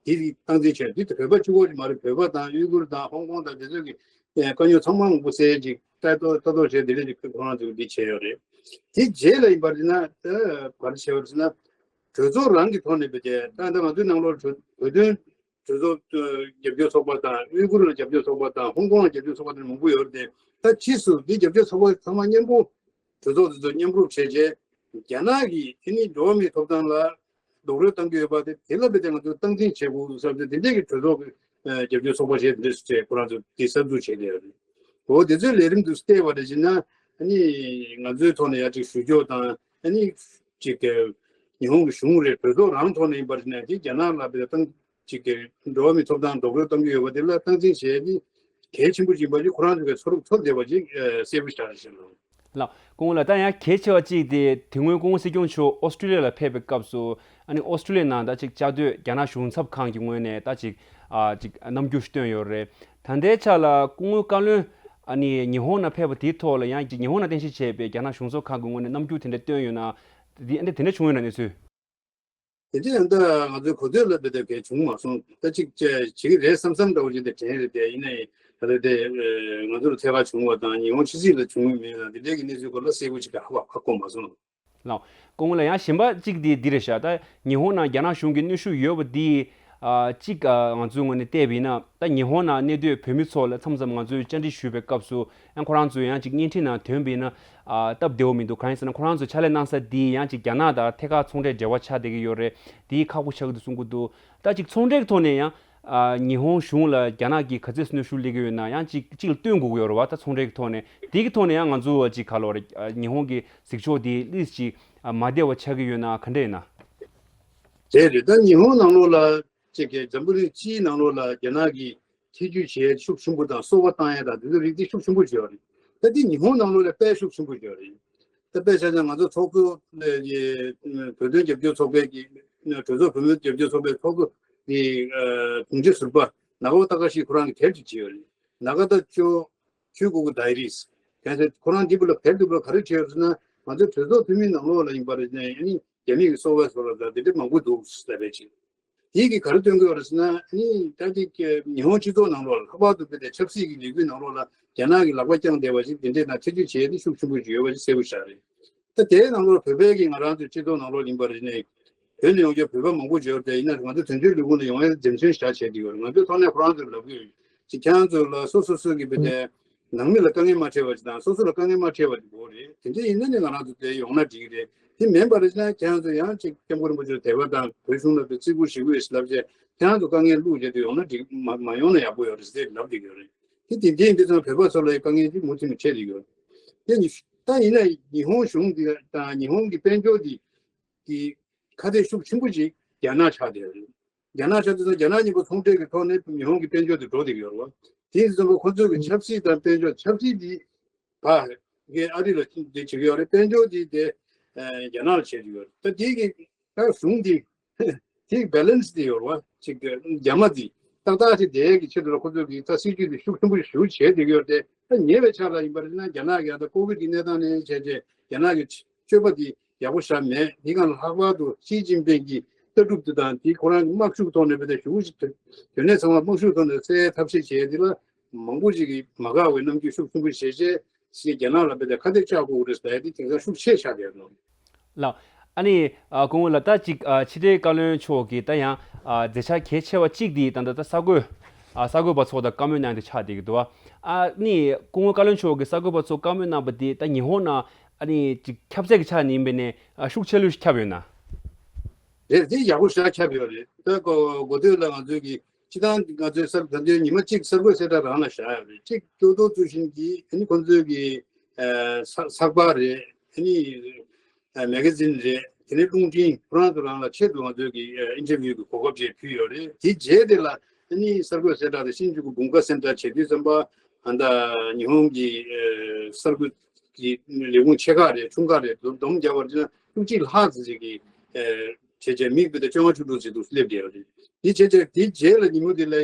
འདི་སྟངས་འཛིན་བྱས། འདི་བོད་པ་གཅིག་པོ་ཞིག་མ་རེད། བོད་པ་དང་ཨུ་གུར་དང་ཧོང་ཀོང་དང་དེ་ཚོས་ཀྱི་དཀའ་རྙོག་ཚང་མ་མང་པོ་སེལ་ཅིག་ལྟ་རྟོག་ལྟ་རྟོག་བྱས། འདི་འདྲ་ཅིག་ཁོ་རང་ཚོས་འདི་བྱས་ཡོད་རེད། དེ་རྗེས་ལ་ཡིན་པར་ན་ད་ག་རེ་བྱས་པར་ཟེར་ན། གྲོས་ཚོགས་རང་གི་ཐོག་ནས་བོད་དེ་ད་ལྟ་ང་ཚོའི་ནང་ལོགས་བོད་དོན་གྲོས་ཚོགས་རྒྱབ་སྐྱོར་ཚོགས་པ་དང་། ཨུ་གུར་ལ་རྒྱབ་སྐྱོར་ཚོགས་པ་དང་། ཧོང་ཀོང་ལ་རྒྱབ་སྐྱོར་ཚོགས་པ་དེ་མང་པོ་ཡོད་རེད་དེ། ད་ཕྱིས་སུ་འདི་རྒྱབ་སྐྱོར་ཚོགས་པ་ཚང་མ་མཉམ་པོ་གྲོས་ཚོགས་དེ་ཚོ་མཉམ་རུབ་བྱས་རྗེས་རྒྱ་ནག་གིས་དེ་ནི་འགྲོ་བ་མིའི་ཐོབ་ཐང་ལ་རྡོག་རོལ་བཏང་གི་ཡོད་པ་དེ་དེ་ལ་བས་ཏེ་ང་ཚོས་སྟངས་འཛིན་བྱེད་དགོས་བསམ་སྟེ་དེ་འདྲས་ཀྱི་གྲོས་ཚོགས་ཀྱི་རྒྱབ་སྐྱོར་ཚོགས་པ་བྱས་དེ་འདྲས་སུ་བྱས་ཁོ་རང་ཚོ་དེ་གསར་འཛུགས་བྱས་ཏེ་ཡོད་རེད། འོ་དེ་ཚོའི་ལས་རིམ་དུ་བལྟས་པ་རེད་ཅེ་ན། ཨ་ནི་ང་ཚོའི་ཐོག་ནས་ཡ་གཅིག་ཞུ་སྐྱོར་དང་། ཨ་ནི་གཅིག་ཉི་ཧོང་གི་གཞུང་རེད། གྲོས་ཚོགས་རང་ཐོག་ནས་ཡིན་པ་རེད་ཅེ་ན། དེ་རྒྱ་ནག་ལ་བས་ཏེ་སྟངས་ཅིག་གི་འགྲོ་བ་མིའི་ཐོབ་ཐང་རྡོག་རོལ་གཏོང་གི་ཡོད་པ་དེ་ལ་སྟངས་འཛིན་བྱས་ཏེ་གལ་ཆེན་པོ་ཡིན་པ་ཅིག་ཁོ་རང་ཚོ་གི་ཚོར་ཚོར་བསྡད་པ་ཅིག་ཨ་གསལ་པོ་ཤར་ཕྱིན་ལ། ལགས། སྐུ་ངོ་ལགས། ད་ཡང་གལ་ཆེ་བ་གཅིག་དེ་དེ་སྔོན་སྐུ་ངོ་སྲིད་སྐྱོང་མཆོག་ཨོ་སི་ཀྲི་ལི་ཡ་ལ་ཕེབས་པའི་སྐབས་སུ་ཨ་ནི་ཨོ་སི་ཀྲི་ལི་ཡ་ནང་ད་ཅིག་བཅའ་སྡོད་རྒྱ་ནག་གཞུང་ཚབ་ཁང་གི་ངོས་ནས་ད་ཅིག་ཨ་ཅིག་རྣམ་འགྱུར་ཞིག་བཏོན་ཡོད་རེད། ད་ལྟའི་ཆ་ལ་སྐུ་ངོ་བཀའ་བློན་ཨ་ནི་ཉི་ཧོང་ནང་ཕེབས་པ་དེའི་ཐོག་ལ་ཡང་ཅིག་ཉི་ཧོང་ནང་རྟེན་གཞི་བྱས་པའི་རྒྱ་ནག་གཞུང་ཚབ་ཁང་གི་ངོས་ནས་རྣམ་འགྱུར་དེ་འདྲ་བཏོན་ཡོད་ན། དེ་འདྲ་དེ་འདྲ་བྱུང་ཡོད་ན་གནས་ཚུལ། དེ་འདྲ་ཡང་ད་ང་ཚོའི་གོ་ཐོས་ལ་དེ་འདྲ་གལ་བྱུང་མ་སོང་། ད་ཅིག་བྱེད་བྱེད་ཀྱི་རེད་བསམ་བསམ་འདྲ་བོ་ཅིག་དེ་དྲན་རེད་དེ། ཡིན་ནའི་ད་ལྟ་དེ་ང་ཚོར་ཐད་ཀར་བྱུང་བ་དང་ཉི་ཧོང་ཕྱི་སྲིད་ལ་བྱུང་མིན་དང་དེ་འདྲའི་གི་གནས་ཚུལ་སྐོར་ལ་གསལ་པོ་ཅིག་ཧ་གོ་ཧ་གོ་མ་སོང་། ལགས། སྐུ་ངོ་ལགས། ཡང་གཞན་པ་གཅིག་དེ་འདི་རེད་ཤག་ད་ཉི་ཧོང་ནང་རྒྱ་ནག་གཞུང་གི་གནོན་ཤུགས་ཡོད་པ་འདི་ཨ་གཅིག་ཨ་ང་ཚོའི་ངོས་ནས་བལྟས་པ་ཡིན་ན། ད་ཉི་ཧོང་ནང་གནས་སྡོད་བོད་མི་ཚོ་ལ་མཚམས་མཚམས་ང་ཚོས་བཅར་འདྲི་ཞུས་པའི་སྐབས་སུ་ཡང་ཁོ་རང་ཚོས་ཡང་ཅིག་བརྙན་འཕྲིན་ནང་ཐོན་པ་ཡིན་ན་ཨ་སྟབས་བདེ་བོ་མི་འདུག་གང་ཡིན་ཟེར་ན་ཁོ་རང་ཚོ་ཕྱག་ལས་གནང་ས་འདི་ཡང་ཅིག་རྒྱ་ནག་དང་ཐད་ཀར་ཚོང་འབྲེལ་འབྲེལ་བ་ཆགས་བསྡད་ཀྱི་ཡོད་རེད། འདི་ཁག་པོ་ཆགས་ཀྱི་འདུག་གསུང་གི་འདུག་ད་ཅིག་ཚོང་འབྲེལ་གྱི་ཐོག་ནས་ཡང་ཨ་ཉི་ཧོང་གཞུང་ལ་རྒྱ་ནག་གིས་ག་ཚད་གནོན་ཤུགས་སླེབས་ཀྱི་ཡོད་ན་ཡང་ཅིག་ཅིག་ལ་སྟོན་དགོས་ཀྱི་ཡོད་རེད་བ། ད་ཚོང་འབྲེལ་གྱི་ཐོག་ནས་དེ་གི་ཐོག་ནས་ཡང་ང་ཚོ་ཅིག་ག་ལབ་རེད། ཨ་ཉི་ཧོང་གི་གཟིགས་ཕྱོགས་དེ་ལིས་ཅིག་ཨ་མ་བདེ་བ་ཆགས་ཀྱི་ཡོད་ན་ག་འདྲ་ཡིན་ན། དེ་རེད། ད་ཉི་ཧོང་ནང་ལོགས་ལ་ཅིག་གི་འཛམ་བུ་གླིང་སྤྱིའི་ནང་ལོགས་ལ་རྒྱ་ནག་གིས་ཐེ་ཇུས་བྱེད་ཤུགས་ཆེན་པོ་དང་གསོལ་བ་བཏང་ཡ་དང་དེ་ཚོ་རིགས་དེ་ཤུགས་ཆེན་པོ་བྱས་པ་རེད། ད་དེ་ཉི་ཧོང་ནང་ལོགས་ལ་དཔེ་ཤུགས་ཆེན་པོ་བྱས་པ་རེད། ད་དཔེ་ཆ་བཞག་ན་ང་ཚོ་ཚོགས་གཙོ་ལས་ཀྱི་བོད་དོན་རྒྱབ་སྐྱོར་ཚོགས་པའི་གི་གྲོས་ཚོགས་བོད་མི་རྒྱབ་སྐྱོར་ཚོགས་པའི་ཚོགས་གཙོ་ དེ་དུང་ཆེ་ཟུར་པ་ནག་པོ་ཏ་ཀ་ཤི་ཁོ་རང་གིས་དེབ་ཅིག་བྲིས་ཡོད་རེད། ནག་ཏ་ཅོ་ཆུ་ཀུ་ཀུ་ཌའི་རིས། གལ་སྲིད་ཁོ་རང་འདི་བུ་ལ་དེབ་འདི་བུ་ལ་ག་རེ་བྲིས་ཡོད་ཟེར་ན། ང་ཚོའི་གྲོས་ཚོགས་འཐུས་མི་ནང་ལོགས་ལ་ཡིན་པ་རེད་ནས་ཨ་ནི་རྒྱ་མི་གི་སོ་ཝེ་སོ་ལ་དང་དེ་འདྲ་མང་པོ་འདུག་ཟེར་བས་ཅིག་དེ་གིས་ག་རེ་སྟོན་གྱི་ཡོད་རེད་ཟེར་ན། ཨ་ནི་ད་ཅིག་ཉི་ཧོང་སྤྱི་ཚོགས་ནང་ལོགས་ལ་ལྷག་པར་དུ་བོད་དེ་ཆབ་སྲིད་ཀྱི་ལས་འགུལ་ནང་ལོགས་ལ་རྒྱ་ནག་གི་ལག་པ་བརྐྱངས་བསྡད་པ་ཞིག་དེ་འདྲས་ན་ཐེ་བྱུས་བྱས་ཏེ་ཤུགས་ཆེན་པོ་ཞིག་ཡོད་པ་ཞིག་གསལ་པོ་ཤར་རེད། ད་དེའི་ནང་ལོགས་བོད་པའི་གི་ང་རང་ཚོའི་སྤྱི་ཚོགས་ནང་ལོགས་ཡིན་པ་རེད་ནས་བོད་ནས་ཡོང་རྒྱུ་བོད་པ་མང་པོ་ཡོད་རེད། ཡིན་ན་ང་ཚོ་དོན་གཅོད་ལས་ཁུངས་ནས་ཡོང་ཡས་འཛེམ་ཟོན་བྱ་བྱས་བསྡད་ཡོད་རེད། ང་ཚོའི་ཐོག་ནས་ཁོ་རང་ཚོར་ལབ་ཀྱི་ཡོད། ཅིག་ཁྱེད་རང་ཚོ་ལ་སོ་སོ་སོ་གི་བོད་དེ་ནང་མི་ལ་དཀའ་ངལ་མ་འཕྲད་པ་ཅིག་དང་སོ་སོ་ལ་དཀའ་ངལ་མ་འཕྲད་པ་ཅིག་དགོས་རེད། དེ་འདྲ་ཡིན་ན་ནི་ང་རང་ཚོ་དེ་ཡོང་ན་འགྲིག་གི་རེད། དེ་མིན་པ་རེད་ན་ཁྱེད་རང་ཚོ་ཡང་ཅིག་སྐྱབས་མགོན་རིན་པོ་ཆེ་དད་པ་དང་བོད་གཞུང་ལ་བརྩི་བཀུར་ཞུ་གི་ཡོད་ཟེར་ལབ་བྱས་ཁྱེད་རང་ཚོ་དཀའ་ངལ་བླུག་བྱས་དེ་ཡོང་ན་འགྲིག་མ་མ་ཡོང་ན་ཡག་པོ་ཡོད་རེད་ཟེར་ལབ་བསྡད་ཀྱི་ཡོད་རེད། དེ་དེ་འདྲ་ཡིན་དུས་ཙང་བོད་པ་ཚོ་ལ་དཀའ་ངལ་ཅིག་མུ་མཐུད་ནས་འཕྲད་བསྡད་ཀྱི་ཡོད་རེད། དེ་ནི་ད་ཡིན་ན་ཉི་ཧོང་གཞུང་འདི་དང་ཉི་ཧོང་གི་དཔལ་འབྱོར་འདི་གི་ཁ་གཏད་ཤུགས་ཆེན་པོ་ཅིག་རྒྱ་ནག་ཆགས་བསྡད་ཡོད་རེད། རྒྱ་ནག་ཆ་དེ་ཚོ་རྒྱ་ནག་མཉམ་པོ་ཚོང་འབྲེལ་གྱི་ཐོག་ནས་ཉི་ཧོང་གི་དཔལ་འབྱོར་དེ་འགྲོ་བསྡད་ཀྱི་ཡོད་རེད་བ། དེ་ཡིན་ཙང་ཁོ་ཚོས་ཀྱི་ཆབ་སྲིད་དང་དཔལ་འབྱོར། ཆབ་སྲིད་དེ་ཕ་གི་ཨ་རི་ལ་དེ་བྱེད་ཀྱི་ཡོད་རེད། དཔལ་འབྱོར་དེ་དེ་རྒྱ་ནག་ལ་བྱེད་ཀྱི་ཡོད་རེད། ད་དེ་གི་ད་གཞུང་དེ་དེ་བྷེ་ལན་སི་དེ་ཡོད་རེད་བ། ཅིག་རྒྱ་མ་དེ་ཏག་ཏག་ཅིག་དེ་གི་ཆེད་དུ་ལ་ཁོ་ཚོས་ཀྱི་ད་སྲིད་ཇུས་དེ་ཤུགས་ཆེན་པོ་ཞིག་བྱས་བསྡད་ཀྱི་ཡོད་རེད་དེ། ད་ཉེ་བའི་ཆར་ལ་ཡིན་པ་རེད་ན་རྒྱ་ནག་གི་ད་ཀོ་བིད་ཀྱི་གནས་སྟངས་ནས་བྱས་རྗེས་རྒྱ་ནག་གི་སྤྱོད་པ་དེ་ཡག་པོ་ཞིག་མེད། དེ་གང་ལྷག་པར་དུ་ཞི་ཅིན་ཕིང་གི་ལྟ་གྲུབ་དེ་དང་དེ་ཁོ་རང་གི་དམག་ཤུགས་ཐོག་ནས་བེད་སྤྱོད་ཞུ་ཞིག་དོན་གནད་ཚང་མ་དམག་ཤུགས་ཐོག་ནས་བསལ་ཐབས་ཤེས་བྱས་དེ་ལ་མང་པོ་ཞིག་གིས་མ་དགའ་བའི་རྣམ་འགྱུར་ཤུགས་ཆེན་པོ་བྱས་རྗེས་ཞིག་རྒྱ་ནག་ལ་བེད་ཁ་གཏད་གཅོག་དགོས་རེད་ཟེར་ཡ་དེ་དེང་སང་ཤུགས་ཆེ་ཆགས་བསྡད་འདུག་ལགས། ཨ་ནི་ཨ་སྐུ་ངོ་ལགས། ད་ཅིག་ཨ་ཕྱི་དྲིལ་བཀའ་བློན་མཆོག་གིས་ད་ཡང་ཨ་མཛད་འཆར་གལ་ཆེ་བ་གཅིག་དེ་ད་ལྟ་ད་གསར་འགོད་ཨ་གསར་འགོད་པ་ཚོ་དང་བཀའ་མོལ་གནང་དེ་ཆགས་བསྡད་ཀྱི་འདུག་ཨ་ནི་སྐུ་ངོ་བཀའ་བློན་མཆོག་གིས་གསར་འགོད་པ་ཚོ་བཀའ་མོལ་གནང་བ་དེ་ད་ཉི་ཧོང་ནང་ཨ་ནི་ཅིག་ཁྱབ་ཚད་ཀྱི་ཆ་ནས་ཡིན་པ་ནས་ཨ་ཤུགས་ཆེ་ལོས་ཤིག་ཁྱབ་ཡོད་ན། རེད། དེ་ཡག་པོ་ཞེ་དྲག་ཁྱབ་ཡོད་རེད། ད་གོ་གོ་ཐོས་ལ་ང་ཚོའི་གི་སྤྱི་བཏང་ང་ཚོའི་གསར་ད་ལྟའི་ཉི་མ་གཅིག་གསར་འགོད་གསལ་བསྒྲགས་རང་ལ་བཞག་ཡོད་རེད། གཅིག་ཀྱོག་ཏོ་ཚུལ་བཞིན་གྱི་ཨ་ནི་ཁོང་ཚོའི་གི་ཨ་ཚགས་ཚགས་པར་རེད། ཨ་ནི་ཨ་མེ་ག་ཛིན་རེད། དེ་ནས་རླུང་འཕྲིན་ཁོ་རང་ཚོ་རང་ལ་ཆེད་དུ་ང་ཚོའི་གི་ཨ་ཨིན་ཊར་བིའུ་གི་གོ་སྐབས་ཅིག་ཕུལ་ཡོད་རེད། དེ་རྗེས་དེ་ལ་ཨ་ནི་གསར་འགོད་གསལ་བསྒྲགས་དེ་ཤིན་ཅུ་གི་དགུན་ཁ་གསལ་བསྒྲགས་བྱེད་དུས་ཙམ་པ་ཨ་ད་ཉི་ཧོང་གི་ཨ་གསར་འགོད་ཀྱི་ལས་ཁུངས་ཆེ་ཁག་རེད། ཆུང་ཁག་རེད། བསྡོམས་བསྡོམས་བརྒྱབ་པར་བྱས་ན་བཅུ་གཅིག་ལྷག་ཙམ་ཅིག་གི་ཨ་བྱས་རྗེས་མིག་དཔེ་དེ་བཅོ་ལྔ་བཅུ་དྲུག་ཙམ་དུ་སླེབས་བསྡད་ཡོད་རེད། དེ་བྱས་རྗེས་དེ་རྗེས་ལ་ཉིན་མོ་དེ་ལ་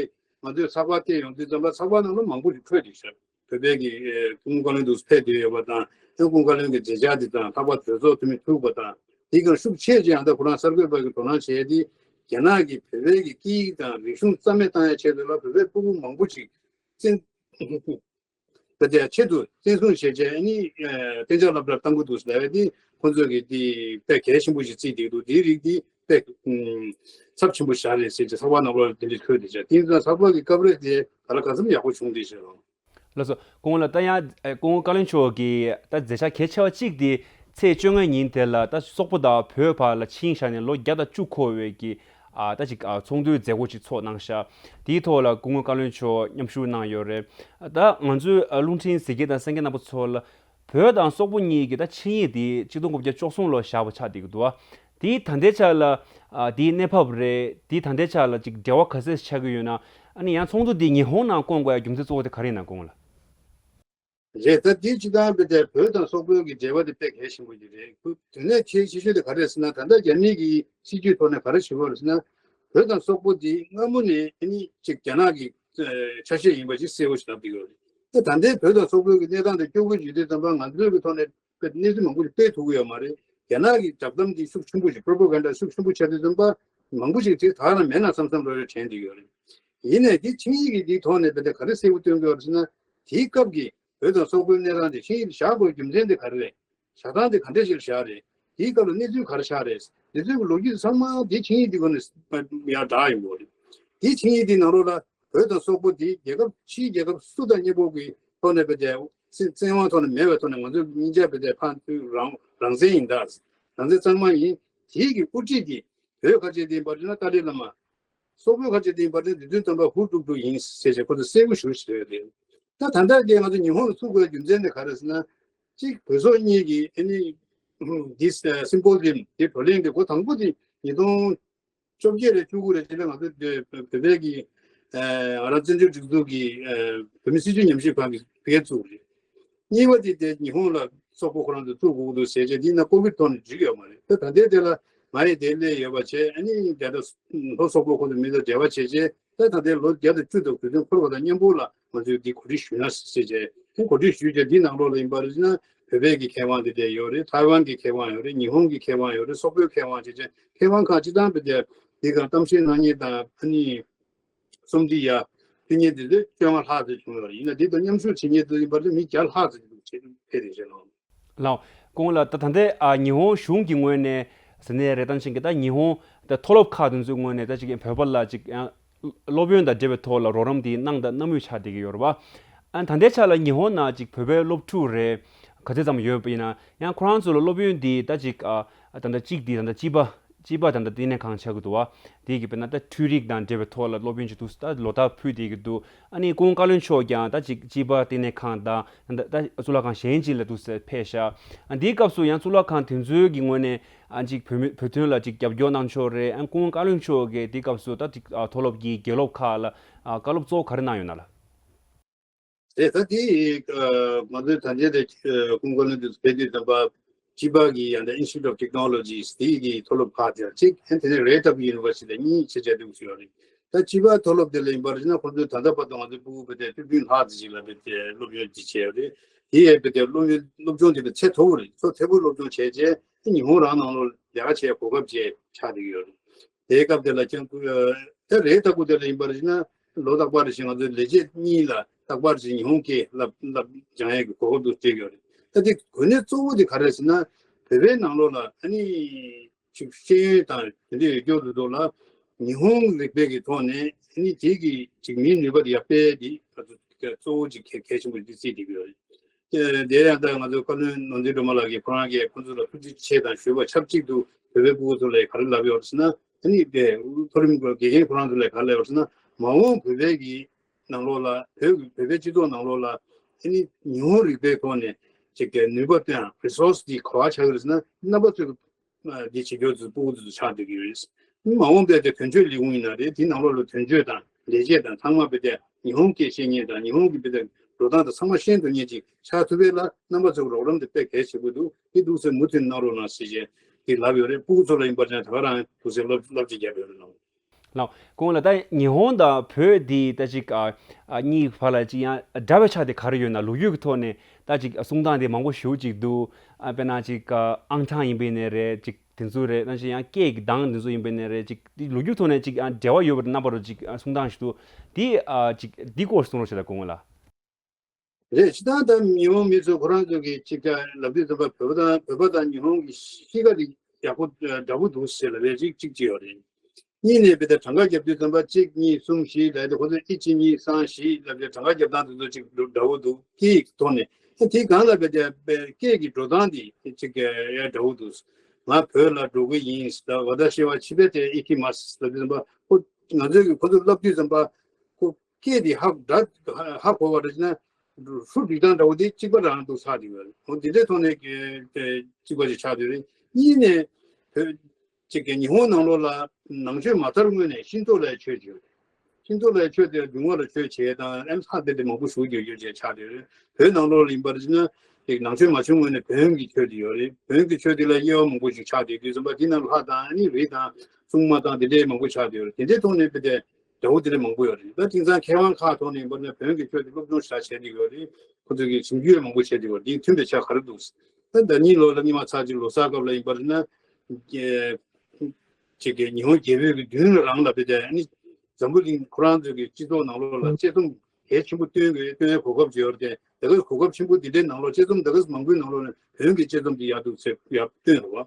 ང་ཚོས་ཚགས་པར་བལྟས་ཡོང་དུས་ཙམ་པ་ཚགས་པར་ནང་ལ་མང་པོ་ཞིག་འཁོད་བསྡད་ཤག་བོད་པའི་གི་ཨ་སྐུ་ངོ་བཀའ་བློན་དུ་ཕེབས་བསྡད་ཡོད་པ་དང་། ཨ་སྐུ་ངོ་བཀའ་བློན་གྱི་མཛད་འཆར་དེ་དང་། ལྷག་པར་གྲོས་ཚོགས་འཐུས་མི་ཐུག་པ་དང་། དེ་གང་ཤུགས་ཆེ་ཅིག་ཡང་ད་ཁོ་རང་གསར་འགོད་པ་གི་དོ་སྣང་བྱས་ཏེ་རྒྱ་ནག་གི་བོད་པའི་གི་སྐད་ཡིག་དང་རིག་གཞུང་རྩ་མེད་བཏང་ཡ་ཆེད་དུ་ལ་བོད་པའི་སྤུ་གུ་མང་པོ་ཅིག་བཙན་བོད་དེ་ཆེད་དུ་བཙན་བཟུང་བྱས་རྗེས་ཨ་ནི་ཨ་གཏན་འཇགས་སློབ་གྲྭར་བཏང་གི་འདུག་ཟེར་བས་དེ་ཁོང་ཚོས་གི་དེ་དཔེ་གལ་ཆེན་པོ་ཞིག་བརྩིས་བསྡད་འདུག་དེའི་རིགས་དེ་དཔེ་ཨ་ཚབས་ཆེན་པོ་ཞིག་རེད་ཟེར་གྱི་ཚགས་པར་ནང་ལོགས་ལ་དེ་འདྲ་འཁོད་བསྡད་ཤག་དེ་ཡིན་ཙང་ཚགས་པར་གྱི་སྐབས་རེ་དེ་ག་ལ་གང་འཚམ་ཡག་པོ་བྱུང་བསྡད་ཤག་རོ། ལགས་སོ། སྐུ་ངོ་ལགས། ད་ཡང་ཨ་སྐུ་ངོ་བཀའ་བློན་མཆོག་གིས་ད་མཛད་འཆར་གལ་ཆེ་བ་གཅིག་དེ་ཚེས་བཅོ་ལྔ་ཉིན་དེ་ལ་ད་སོག་པོ་དང་བོད་བར་ལ་ཆིངས་བཞག་ནས་ལོ་བརྒྱ་དང་བཅུ་འཁོར་བའི་གི་ཨ་ད་ཅིག་ཨ་ཚོགས་འདུའི་མཛད་སྒོ་ཅིག་ཚོགས་གནང་ཤག་དེའི་ཐོག་ལ་སྐུ་ངོ་བཀའ་བློན་མཆོག་མཉམ་ཞུགས་གནང་ཡོད་རེད། ད་ང་ཚོའི་ཨ་རླུང་འཕྲིན་གཟིགས་མཁན་དང་གསན་མཁན་རྣམ་པ་ཚོ་ལ་བོད་དང་སོག་པོ་གཉིས་ཀྱི་ད་ཆིངས་ཡིག་དེ་ཆིག་སྟོང་དགུ་བརྒྱ་བཅུ་གསུམ་ལོར་བཞག་པ་ཆགས་བསྡད་ཀྱི་འདུག་ཨ། དེའི་ད་ལྟའི་ཆ་ལ་ཨ་དེའི་གནས་བབ་རེད། དེའི་ད་ལྟའི་ཆ་ལ་ཅིག་འབྲེལ་བ་ག་ཚད་ཆགས་ཀྱི་ཡོད་ན། ཨ་ནི་ཡང་ཚོགས་འདུ་དེ་ཉི་ཧོང་ནང་བསྐོང་དགོས་ཡ་རྒྱུ་མཚན་གཙོ་བོ་དེ་ག་རེ་ཡིན་ན་སྐུ་ངོ་ལགས། རེད། ད་དེ་སྤྱི་བཏང་བོད་དེ་བོད་དང་སོག་པོའི་གི་འབྲེལ་བ་དེ་དཔེ་གལ་ཆེན་པོ་ཞིག་རེད། ཁོ་དོན་གནད་གལ་ཆེ་ཤོས་དེ་ག་རེ་རེད་ཟེར་ན། ད་ལྟ་རྒྱ་མིའི་གི་སྲིད་ཇུས་ཐོག་ནས་ག་རེ་བྱེད་དགོས་རེད་ཟེར་ན། བོད་དང་སོག་པོ་དེ་སྔ་མོ་ནས་ཨ་ནི་ཅིག་རྒྱ་ནག་གི་ཆ་ཤས་ཡིན་པ་ཞིག་གསལ་པོ་ཞིག་ལབ་བསྡད་ཡོད་རེད། ད་ད་ལྟའི་བོད་དང་སོག་པོའི་གི་གནས་སྟངས་དེ་སྐྱོ་པོ་ཞིག་དུས་ཙམ་པ་ང་ཚོའི་གི་ཐོག་ནས་གནས་ཚུལ་མང་པོ་ཞིག་སྤེལ་ཐུབ་ཀྱི་ཡོད་མ་རེད། རྒྱ་ནག་གི་རྒྱབ་གཏམ་དེ་ཤུགས་ཆེན་པོ་ཞིག་པོ་རོ་པ་གན་ཌ་ཤུགས་ཆེན་པོ་ཆགས་དུས་ཙམ་པ་མང་པོ་ཞིག་དེ་ད་རང་མེད་ན་བསམ་བསམ་རོ་རེ་དྲན་བསྡད་ཡོད་རེད། ཡིན་ནའི་དེ་ཆིངས་ཡིག་གི་དེའི་ཐོག་ནས་བོད་དེ་ག་རེ་གསལ་པོ་སྟོན་གྱི་ཡོད་རེད་ཟེར་ན། དེའི་སྐབས་ཀྱི་བོད་དང་སོག་པོའི་གནས་སྟངས་དེ་ཆིངས་ཡིག་བཞག་དགོས་རྒྱུ་མཚན་དེ་ག་རེ་རེད། བཞག་སྟངས་དེ་ག་འདྲ་ཞིག་བཞག་རེད། དེའི་སྐབས་ལ་གནས་ཚུལ་ག་རེ་ཆགས་རེད། དེ་ཚོའི་ལོ་རྒྱུས་ཚང་མ་དེ་ཆིངས་ཡིག་དེ་སྒོ་ནས་ཡར་བསྒྲགས་ཡོང་གི་རེད། དེ་ཆིངས་ཡིག་དེ་ནང་ལོགས་ལ་བོད་དང་སོག་པོ་དེ་རྒྱལ་ཁབ་ཕྱིའི་རྒྱལ་ཁབ་སུ་དང་མཉམ་པོ་གི་ཐོག་ནས་བོད་དེ་བཙན་དབང་ཐོག་ནས་མེད་པའི་ཐོག་ནས་ང་ཚོ་གཉིས་ཆ་བོད་དེ་ཕན་ཚུན་རང་རང་བཙན་ཡིན་ད། རང་བཙན་གཙང་མ་ཡིན། དེའི་གི་དབུ་ཁྲིད་དེ་བོད་ཁ་ཆེ་དེ་ཡིན་པ་རེད་ན་ཏཱ་ལའི་བླ་མ། སོག་པོའི་ཁ་ཆེ་དེ་ཡིན་པ་དེ་དུས་ཙམ་པ་ཧུ་ཀྲུག་ཀྲུག་ཡིན་ཟེར་བྱས་ཁོ་ཚོ་གསལ་པོ་ཞེ་པོ་ཞིག་རེད། ད་ད་ལྟ་གི་ང་ཚོ་ཉི་ཧོང་ལ་ཚུགས་དགོས་རྒྱུ་མཚན་དེ་ག་རེ་ཟེར་ན། གཅིག་བོད་སོག་གཉིས་ཀྱི་ཨ་ནི་འདི་སིམ་པོ་ཛི་ཡམ་དེ་བགྲོ་གླེང་དེ་འགོ་དང་པོ་དེ་ཉིས་སྟོང་བཅོ་བརྒྱད་རེད་བཅུ་དགུ་རེད་དེ་ལ་ང་ཚོ་བོད་པའི་གི་ང་རང་བཙན་བྱོལ་སྒྲིག་འཛུགས་ཀྱི་བོད་མི་སྲིད་བྱུས་ཉམས་ཞིབ་ཁང་གི་བོད་སྐད་བཙུགས་རེད། གཉིས་པ་དེ་དེ་ཉི་ཧོང་ལ་སོག་པོ་ཁོ་རང་ཚོ་བཙུགས་དགོས་ཀྱི་འདུག་ཟེར་བྱས་དེ་ཡིན་ན་ཀོ་བིད་ཐོག་ནས་འགྲིག་ཡོད་མ་རེད། ད་ད་ལྟའི་དེ་ལ་ ང་ཡི་དེ་སླེབས་ཡོད་པ་བྱས། ཨ་ནི་རྒྱ་ནག་ལྷོ་སོག་པོ་ཁོ་ཚོ་མི་ཚོ་འབྲེལ་བ་བྱས་རྗེས། ད་ད་ལྟའི་ལོ་བརྒྱ་དང་བཅུ་དང་དགུ་ཚུན་འཁོར་བ་དང་མཉམ་པོ་ལ་ང་ཚོས་འདི་གོ་སྒྲིག་ཞུས་ན་ཟེར་བྱས། ཨ་གོ་སྒྲིག་ཞུས་རྗེས་འདི་ནང་ལོགས་ལ་ཡིན་པར་ན་བོད་པའི་གི་མཁས་དབང་དེ་འདྲ་ཡོད་རེད། ཐའེ་ཝན་གི་མཁས་དབང་ཡོད་རེད། ཉི་ཧོང་གི་མཁས་དབང་ཡོད་རེད། སོག་པོའི་མཁས་དབང་བྱས་བྱས། མཁས་དབང་ཁག་སྤྱི་བཏང་བོད་དེ་འདི་ག་གཏམ་བཤད་གནང་མཁན་དང་ཨ་ནི་རྩོམ་འབྲི་ཡ་ཕུལ་མཁན་དེ་ཚོ་བཅོ་ལྔ་ལྷག་ཙམ་བྱུང་ཡོད་རེད། ཡིན་ན་འདི་དང་མཉམ་ཞུགས་བྱེད་མཁན་དེ་ཡིན་པར་ན་མི་བརྒྱ་ལྷག་ཙམ་འདུག་བྱས་ཕེབས་རེད་ཟེར་ལོ། ལགས། སྐུ་ངོ་ལགས། ད་ད་ལྟའི་ཨ་ཉི་ཧོང་གཞུང་གི་ངོས་ནས་ཟེར་ནས་རེད། ད་ཕྱིན་གི་ད་ཉི་ཧོང་ད་མཐོ་སློབ་ཁག་དེ་ཚོའི་ངོས་ནས་ད་ཅིག་བོད་པ་ལ་ཅིག་ཡང་སློབ་ཡོན་དང་འབྲེལ་བའི་ཐོག་ལ་རོགས་རམ་དེ་གནང་དང་གནང་མུས་ཆགས་བསྡད་ཀྱི་ཡོད་རེད་པ། ཨ་ད་ལྟའི་ཆ་ལ་ཉི་ཧོང་ནང་ཅིག་བོད་པའི་སློབ་ཕྲུག་རེད། ག་ཚད་ཙམ་ཡོད་པ་ཡིན་ན་ཡང་ཁོ་རང་ཚོ་ལ་སློབ་ཡོན་དེ་ད་ཅིག་ཨ་ད་ལྟ་གཅིག་དེ་ད་ལྟ་སྐྱིད་པ་སྐྱིད་པ་ད་ལྟ་བསྟི་གནས་ཁང་ཆགས་ཀྱི་འདུག་བ། དེ་གི་དཔེར་ན་ད་འཕྲུལ་རིག་དང་འབྲེལ་བའི་ཐོག་ལ་སློབ་ཡོན་ཅིག་འདུག་ད་ལོ་ལྟར་ཕུལ་བསྡད་ཀྱི་འདུག་ཨ་ནི་སྐུ་ངོ་བཀའ་བློན་མཆོག་ཀྱང་ད་ཅིག་སྐྱིད་པ་བསྟི་གནས་ཁང་དང་ད་ད་གཙུག་ལག་ཁང་གཞན་ཅིག་ལ་འདུག་ཟེར་ཕེབས་ཤག་ཨ་འདིའི་སྐབས་སུ་ཡང་གཙུག་ལག་ཁང་དེ་ཚོའི་གི་ངོས་ནས་ཨ་ཅིག་བོད་མི་བོད་དོན་ལ་ཅིག་རྒྱབ་སྐྱོར་གནང་ཕྱོགས་རེད། ཨ་སྐུ་ངོ་བཀའ་བློན་མཆོག་གིས་དེའི་སྐབས་སུ་ད་ཅིག་ཨ་མཐོ་སློབ་ཀྱི་དགེ་སློབ་ཁག་ལ་ཨ་བཀའ་སློབ་གཙོ་བོ་ག་རེ་གནང་ཡོད་ན་ལགས། རེད། ད་དེ་ང་ཚོའི་ད་ལྟའི་དེ་ཀུན་གོ་ནི་དུ་སྤེལ་དུས་ཙམ་པ་ཅི་པ་གི་ཡང་ད་Institute of Technologies དེ་གི་མཐོ་སློབ་ཁག་དེ་གཅིག་ཨན་དེ་ནས་རེད་ཏབ་University གཉིས་ཆེ་ཆེ་དུ་ཡོད་རེད། ད་ཅི་པ་མཐོ་སློབ་དེ་ལ་ཡིན་པར་ན་ཁོང་ཚོས་ད་ལྟ་བར་དུ་ང་ཚོའི་ཕྲུ་གུ་བོད་དེ་བཅུ་བདུན་ལྷག་ཙམ་ཞིག་ལ་བོད་དེ་སློབ་ཡོན་ཅིག་བྱས་ཡོད་རེད། དེ་ཡས་བོད་དེ་སློབ་ཡོན་སློབ་སྦྱོང་དེ་བས་ཚད་མཐོ་བོ་རེད། ཚད་མཐོ་པོའི་སློབ་སྦྱོང་བྱས་རྗེས་ཉི་ཧོང་རང་ནང་ལོགས་ལས་ཀ་བྱེད་གོ་སྐབས་བཅས་ཆགས་བསྡད་ཀྱི་ཡོད་རེད། དེའི་སྐབས་དེ་ལ་ཀྱང་ཀུ་ཨ་ད་རེད་ད་ཀུ་དེ་ལ་ཡིན་པར་ན་ལོ་རྟག་པར་བཞིན་ང་ཚོའི་ལས་བྱེད་གཉིས་ལ་རྟག་པར་བཞིན་ཉི་ཧོང་སྐད་བསླབ་བསླབ་སྦྱང་ཡས་ཀྱི་གོ་སྐབས་དུ་སྤྲད་ཡོད་རེད། ད་དེ་གོ་གནས་གཙོ་བོ་དེ་ག་རེ་ཟེར་ན་བོད་པའི་ནང་ལོགས་ལ་ཨ་ནི་ཅིག་ཤེས་ཡོན་དང་དེ་འདྲའི་ཡོད་རྒྱུ་དུ་ཐོག་ལ་ཉི་ཧོང་རིག་པའི་གི་ཐོག་ནས་ཨ་ནི་དེ་གི་ཅིག་མིའི་ནུས་པ་དེ་ཡར་སྤེལ་དེ་གཙོ་བོ་ཅིག་གལ་གལ་ཆེན་པོ་དེ་བརྩིས་བསྡད་ཀྱི་ཡོད་རེད། དེ་ཡང་ད་ང་ཚོ་བཀའ་བློན་ནོར་འཛིན་སྒྲོལ་མ་ལགས་ཀྱིས་ཁོ་རང་གིས་ཁོ་ཚོ་ལ་ཐུགས་རྗེ་ཆེ་དང་ཞུས་པ་ཆབས་ཅིག་ཏུ་བོད་པའི་སྤུ་གུ་ཚོ་ལ་ག་རེ་ལབ་ཡོད་ཟེར་ན། ཨ་ནི་དེ་མཐོ་རིམ་དགེ་རྒན་ཁོ་རང་ཚོ་ལ་ག་རེ་ལབ་ཡོད་ཟེར་ན། མ་འོངས་བོད་པའི་གི་ནང་ལོགས་ལ་བོད་ཀྱི་བོད་པའི་སྤྱི་ཚོགས་ནང་ལོགས་ལ་ཨ་ནི་ཉི་ཧོང་རིག་པའི་ཐོག་ནས་ཅིག་གི་ནུས་པ་དང་རི་སོར་སི་དེ་ག་བ་ཆགས་ཡོད་ཟེར་ན། རྣམ་པ་ཚོས་འདི་བྱེད་རྒྱུ་ཚོ་སྤུ་གུ་ཚོ་ཆགས་བསྡད་ཀྱི་ཡོད། མ་འོངས་པའི་དེ་དོན་གཅོད་ལས་ཁུངས་ཡིན་ན་རེད། དེའི་ནང་ལོགས་ལ་དོན་གཅོད་དང་ལས་བྱེད་དང་ཚང་མ་བོད་དེ་ཉི་ཧོང་སྐད་ཤེས་མཁན་དང་ཉི་ཧོང་གི་བོད་དེ་འགྲོ་སྟངས་དང་ཚང་མ་ཤེས་ཐུབ་མཁན་ཅིག་ཆགས་ཐུབ་པའི་ལ་རྣམ་པ་ཚོའི་རོགས་རམ་དེ་དཔེ་གལ་ཆེ་པོ་འདུག་དེ་འདུག་ཟེར་མུ་མཐུད་གནང་རོགས་གནང་ཟེར་བྱས་དེ་ལབ་ཡོད་རེད། སྤུ་གུ་ཚོ་ལ་ཡིན་པར་ཀྱང་ད་ག་རང་འདུག་ཟེར་སློབ་སློབ་ཁྲིད་བརྒྱབ་ཡོད་རེད་ལགས། ལགས། སྐུ་ངོ་ལགས། ད་ཉི་ཧོང་དང་བོད་འདི་ད་ཅིག་ཨ་ཨ་གཉིས་བར་ལ་ཅིག་ཡང་འདྲ་བའི་ཆ་དེ་ག་རེ་ཡོད་ན། ལོ་རྒྱུས་ཀྱི་ཐོག་ནས་ད་ཅིག་གསུང་སྟངས་དེ་མང་པོ་ཞེ་པོ་ཅིག་འདུག་ཨ་དཔེར་ན་ཅིག་ཨ་ཨང་གྲངས་ཡིན་པའི་ནས་རེད། ཅིག་དེ་ཚོ་རེད། ད་ཅིག་ཡང་སྐད་ཀྱི་གདངས་དེ་ཚོ་ཡིན་པའི་ནས་རེད། ཅིག་དེ་ལོ་རྒྱུས་ཐོག་ནས་ཅིག་ཨ་འབྲེལ་བ་ཡོད་པར་རྣམ་པ་རུ་ཅིག་ཨ་གསུང་སྟངས་ཞིག་འདུག་དེ་ཨ་ཅིག་དེ་སྐོར་གསུང་རོགས་བྱེད་དང་། སྐུ་ངོ་ལགས། རེད། སྤྱིར་བཏང་ད་ཉི་ཧོང་མི་ཚོ་ཁོ་རང་ཚོ་གི་ཅིག་ལབ་དུས་ཙམ་པ་བོད་པ་དང་བོད་པ་དང་ཉི་ཧོང་གི་གཤིས་ཀ་དེ་ཡག་པོ་འདྲ་པོ་འདུག་ཟེར་ལབ་ཡས་ཅིག་ཅིག་ཅིག་ཡོད་རེད། གཉིས་ནས་བོད་དེ་གྲངས་ཀ་རྒྱབ་དུས་ཙམ་པ་གཅིག་གཉིས་གསུམ་བཞི་ལབ་དེ་ཁོ་ཚོས་ཨི་གཅིག་གཉིས་གསུམ་བཞི་ལབ་དེ་གྲངས་ཀ་རྒྱབ་སྟངས་དེ་ཚོ་ཅིག་འདྲ་པོ་འདུག་སྐད་ཡིག་ཐོག་ནས། ཨ་དེའི་སྒང་ལ་བོད་དེ་སྐད་ཀྱི་འགྲོ་སྟངས་དེ་ཅིག་ཡ་འདྲ་པོ་འདུག་ང་བོད་ལ་འགྲོ་གི་ཡིན། ད་ཝ་ད་ཤི་ཝ་ཆི་བེ་ཏེ་ཨི་ཀི་མཱས་ལབ་དུས་ཙམ་པ་ཁོ་ང་ཚོས་ཀྱི་ཁོ་ཚོ་ལབ་དུས་ཙམ་པ་ཁོ་སྐད་དེ་ཧ་འདྲ་ཧ་གོ་བ་རེད་ན། ཧྲུ་སྒྲིག་སྟངས་འདྲ་པོ་དེ་གཅིག་པ་རང་འདུག་ཆགས་བསྡད་ཡོད་རེད། འོ་འདི་འདྲའི་ཐོག་ནས་གཅིག་པ་ཞིག་ཆགས་བསྡད་རེད། གཉིས་ནས་བོད་ཅིག་གི་ཉི་ཧོང་ནང་ལོགས་ལ་ནང་ཆོས་མ་དར་སྔོན་ནས་ཤིན་ཏོ་ལའི་ཆོས་བྱོས། ཤིན་ཏོ་ལའི་ཆོས་དེ་སྒྲུང་བ་ལ་ཆོས་བྱས་དང་ཨེམ་ཧ་དེ་འདྲ་མང་པོ་ཞུགས་ཡོད་ཡོད་ཅེས་ཆགས་བསྡད་རེད། བོད་ནང་ལོགས་ལ་ཡིན་པར་བྱས་ན་ཅིག་ནང་ཆོས་མ་བྱུང་སྔོན་ནས་བོན་གྱི་ཆོས་དེ་ཡོད་རེད། བོན་གྱི་ཆོས་དེ་ལ་དབྱེ་བ་མང་པོ་ཞིག་ཆགས་བསྡད་དུས་ཙམ་པ་དེ་ནང་ལྷ་དང་ཨ་ནི་རི་དང་སྲུང་མ་དང་དེ་འདྲའི་མང་པོ་ཆགས་བསྡད་ཡོད་རེད། དེ་འདྲའི་ཐོག་ནས་བོད་དེ། འདྲ་པོ་དེ་འདྲ་མང་པོ་ཡོད་རེད། ད་དེང་སང་མཁས་དབང་ཁག་ཐོག་ནས་ཡིན་པར་ན་བོན་གྱི་ཆོས་དེ་སློབ་སྦྱོང་ཞེ་དྲག་བྱས་བསྡད་ཡོད་རེད། ཁོ་ཚོ་གིས་ཞིབ་འཇུག་མང་པོ་བྱས་བསྡད་ཡོད་རེད། དེ་མཐུན་པའི་ཆ་ག་རེ་འདུག་ད་ཟླ་ཉིན་ལོ་ལ་སྔོན་མ་ཚར་གཅིག་ལོ་གསར་སྐབས་ལ་ཡིན་པར་ན། ཅིག་གི་ཉི་ཧོང་རྒྱལ་པོའི་གི་མདུན་ལ་རང་ལ་བསྡད་དེ་ཨ་ནི་འཛམ་བུ་གླིང་ཁོ་རང་ཚོའི་གི་སྤྱི་ཚོགས་ནང་ལོགས་ལ་དཔྱད་རྩོམ་གལ་ཆེན་པོ་བཏོན་དགོས་བཏོན་ཡའི་གོ་སྐབས་ཅིག་ཡོད་རེད་དེ། ད་ག་གོ་སྐབས་ཆེན་པོ་འདི་འདྲའི་ནང་ལོགས་དཔྱད་རྩོམ་ད་ག་མང་པོའི་ནང་ལོགས་ནས་བོན་གྱི་དཔྱད་རྩོམ་འདི་ཡག་འདུག་ཟེར་ཡར་བཏོན་རེད་བ།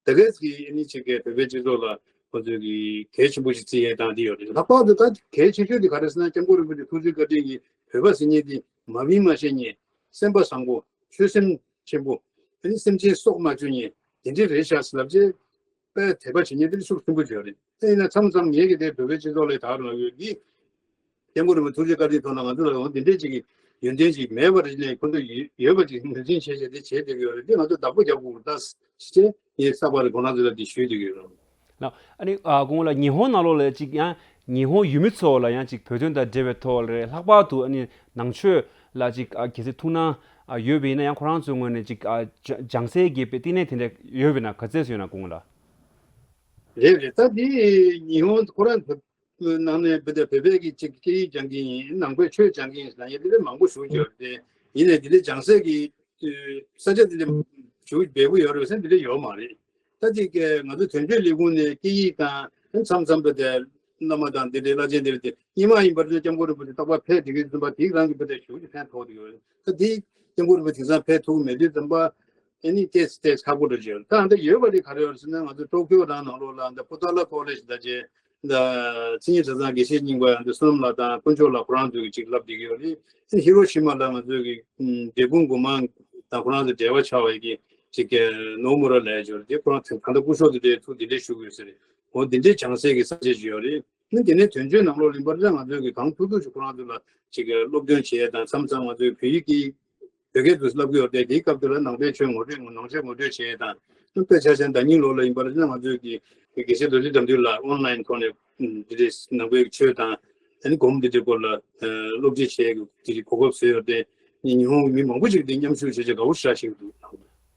ད་གས་ཀྱི་ཨ་ནི་ཅིག་གི་བོད་པའི་སྤྱི་ཚོགས་ལ་ཁོ་ཚོས་ཀྱི་གལ་ཆེན་པོ་ཞིག་བརྩི་ཡས་དང་འདི་ཡོད་རེད། ལྷག་པར་དུ་ད་གལ་ཆེ་ཤོས་དེ་ག་རེ་ཟེར་ན། སྐྱབས་མགོན་རིན་པོ་ཆེ་ཐུགས་རྗེ་བཀའ་དྲིན་གྱིས་བོད་པ་ཟེར་མཁན་དེ་མ་བིན་མ་ཤེས་མཁན། སེམས་པ་བཟང་པོ། ཆོས་སེམས་ཆེན་པོ། ཨ་ནི་སེམས་ཅན་སྲོག་མ་གཅོད་མཁན་དེ་འདྲས་རེད་ཤག་ཟེར་ལབ་རྗེས་དཔེ་དད་པ་བྱེད་མཁན་དེ་ཤུགས་ཆེན་པོ་ཡོད་རེད། དེ་ཡིན་ན་མཚམས་མཚམས་ངེད་ཀྱི་དེ་བོད་པའི་སྤྱི་ཚོགས་ལ་ད་རུང་ཡོད་འདི། སྐྱབས་མགོན་རིན་པོ་ཆེ་ཐུགས་རྗེ་བཀའ་དྲིན་ཐོག་ནས་ང་ཚོ་ལ་འོ་འདི་འདྲས་ཅིག་ཡོན་ཏན་ཅིག་མེད་པ་རེད་ལས་ཁོ་ཚོ་ཡོད་ཡོད་པ་ཅིག་ངོས་འཛིན་བྱས་བྱས་དེ་བྱས་བསྡད་ཀྱི་ཡོད་རེད། འདི་ང་ཚོ་བདག་པོ་རྒྱག་དགོས་རེད། ད་ཅེས་ངས་གསར་པ་རེད་ཁོང་རྣམ་ཚོ་ལ་འདི་ཞུས་བསྡད་ཀྱི་ཡོད་རེད། ལགས། ཨ་ནི་ཨ་སྐུ་ངོ་ལགས། ཉི་ཧོང་ནང་ལོགས་ལ་ཅིག་ཡང་ཉི་ཧོང་ཡུལ་མི་ཚོ་ལ་ཡང་ཅིག་བོད་དོན་དང་འབྲེལ་བའི་ཐོག་ལ་རེད། ལྷག་པར་དུ་ཨ་ནི་ནང་ཆོས་ལ་ཅིག་ཨ་གལ་སྲིད་ཐུགས་སྣང་ཨ་ཡོད་པ་ཡིན་ན་ཡང་ཁོ་རང་ཚོའི་ངོས་ནས་ཅིག་ཨ་སྦྱང་སའི་གི་བསྟི་གནས་དེ་འདྲ་ཡོད་པ་ཡིན་ན་ག་ཚད་ཡོད་ན་སྐུ་ངོ་ལགས། རེད་རེད། ད་འདི་ཉི་ཧོང་ཁོ་རང་ནང་ནས་བོད་དེ་བོད་པའི་གི་ཅིག་སྐད་ཡིག་སྦྱང་གི་ཡིན། ནང་པའི་ཆོས་སྦྱང་གི་ཡིན་ཟེར་ན་ཡང་འདི་ལས་མང་པོ་ཞུ་རྒྱུ་ཡོད་རེད། ཡིན་ནའི་འདི་ལས་སྦྱང་སའི་གི་ས་ཆ་འདི་ལས་ཞུ་འབེལ་པོ་ཡོད་རེད་ཟེར་འདི་ལས་ཡོད་མ་རེད། ད་ཅིག་ང་ཚོ་དོན་གཅོད་ལས་ཁུངས་ནས་སྐད་ཡིག་དང་མཚམས་མཚམས་པ་དེ་བླ་མ་དང་འདི་འདྲའི་བླ་ཆེན་འདི་འདྲ་དེ་སྔོན་མ་ཡིན་པར་ན་སྐྱབས་མགོན་རིན་པོ་ཆེ་རྟག་པར་ཕེབས་བསྡད་ཀྱི་ཙམ་པ་དེའི་རང་གི་བོད་དེ་ཞུ་རྒྱུ་ཕན་ཐོགས་བསྡད་ཡོད་རེད། ད་དེ་སྐྱབས་མགོན་རིན་པོ་ཆེ་དེང་སང་ཕེབས་ཐུབ་ཀྱི་མེད་དུས་ཙམ་པ། ཨ་ནི་ཏེས་ཏེས་ཁག་པོ་འདྲ་ཅིག་ཡོད། ད་ཨ་འདྲ་ཡོད་པ་དེ་ག་རེ་ཡོད་ཟེར་ན་ང་ཚོ་ཊོ་ཀིའོ་རང་ནང་ལོགས་ལ་འདི་པོ་ཏཱ་ལ་ཀོ་ལེཇ་ད་ཅེ་འདི་མཚན་ཉིད་གྲྭ་ཚང་དགེ་བཤེས་རྙིང་པ་འདི་བསོད་ནམས་ལགས་དང་དཀོན་མཆོག་ལགས་ཁོ་རང་ཚོས་ཅིག་བསླབ་བསྡད་ཀྱི་ཡོད་རེད། ཨ་ནི་ཧི་རོ་ཤི་མ་ལ་ང་ཚོས་ཀྱི་འབྲས་སྤུངས་སྒོ་མང་དང་ཁོ་རང་ཚོ་འབྲེལ་བ་ཆགས་པའི་གི་ཅིག་ནོ་མུ་ར་ལས་ཡོད་རེད། དེ་ཁོ་རང་ཚོ་གང་ལྟར་སྐུ་ཞབས་དེ་འདྲའི་ཐུགས་དེ་འདྲའི་ཞུ་གི་ཡོད་ཟེར་རེད། འོ་དེ་འདྲའི་སྦྱང་སའི་གི་ས་ཆ་ཅིག་ཡོད་རེད། ཨ་ནི་དེ་ནས་དོན་གཅོད་ནང་ལོགས་ལ་ཡིན་པར་ལ་ང་ཚོས་ཀྱི་གང་ཐུབ་ཐུབ་ཅིག་ཁོ་རང་ཚོ་ལ་ཅིག་སློབ་སྟོན་བྱེད་ཡས་དང་མཚམས་མཚམས་ང་ཚོས་བོད་ཡིག་གི་བོད་སྐད་དུ་བསླབ་ཀྱི་ཡོད་དེ། དེའི་སྐབས་དེ་ལ་ནང་པའི་ཆོས་ངོ་སྤྲོད་ནང་ཆོས་ངོ་སྤྲོད་བྱེད་དང་། དཔེ་ཆ་ཆེན་ཟླ་ཉིན་ལོ་ལ་ཡིན་པར་ན་ང་ཚོས་ཀྱི་དགེ་བཤེས་རྡོ་རྗེ་དགྲ་འདུལ་ལགས་ཨོན་ལན་ཁོ་ནས་འདི་འདྲའི་ནང་པའི་ཆོས་དང་ཨ་ནི་སྒོམ་འདི་འདྲའི་སྐོར་ལ་སློབ་ཁྲིད་བྱེད་ཀྱི་གོ་སྐབས་བཟོས་ཡོད་དེ། ཉི་ཧོང་མི་མང་པོ་ཞིག་དེ་མཉམ་ཞུགས་བྱེད་ཆེད་དགའ་བོ་ཞེ་དྲག་བྱེད་ཀྱི་འདུག།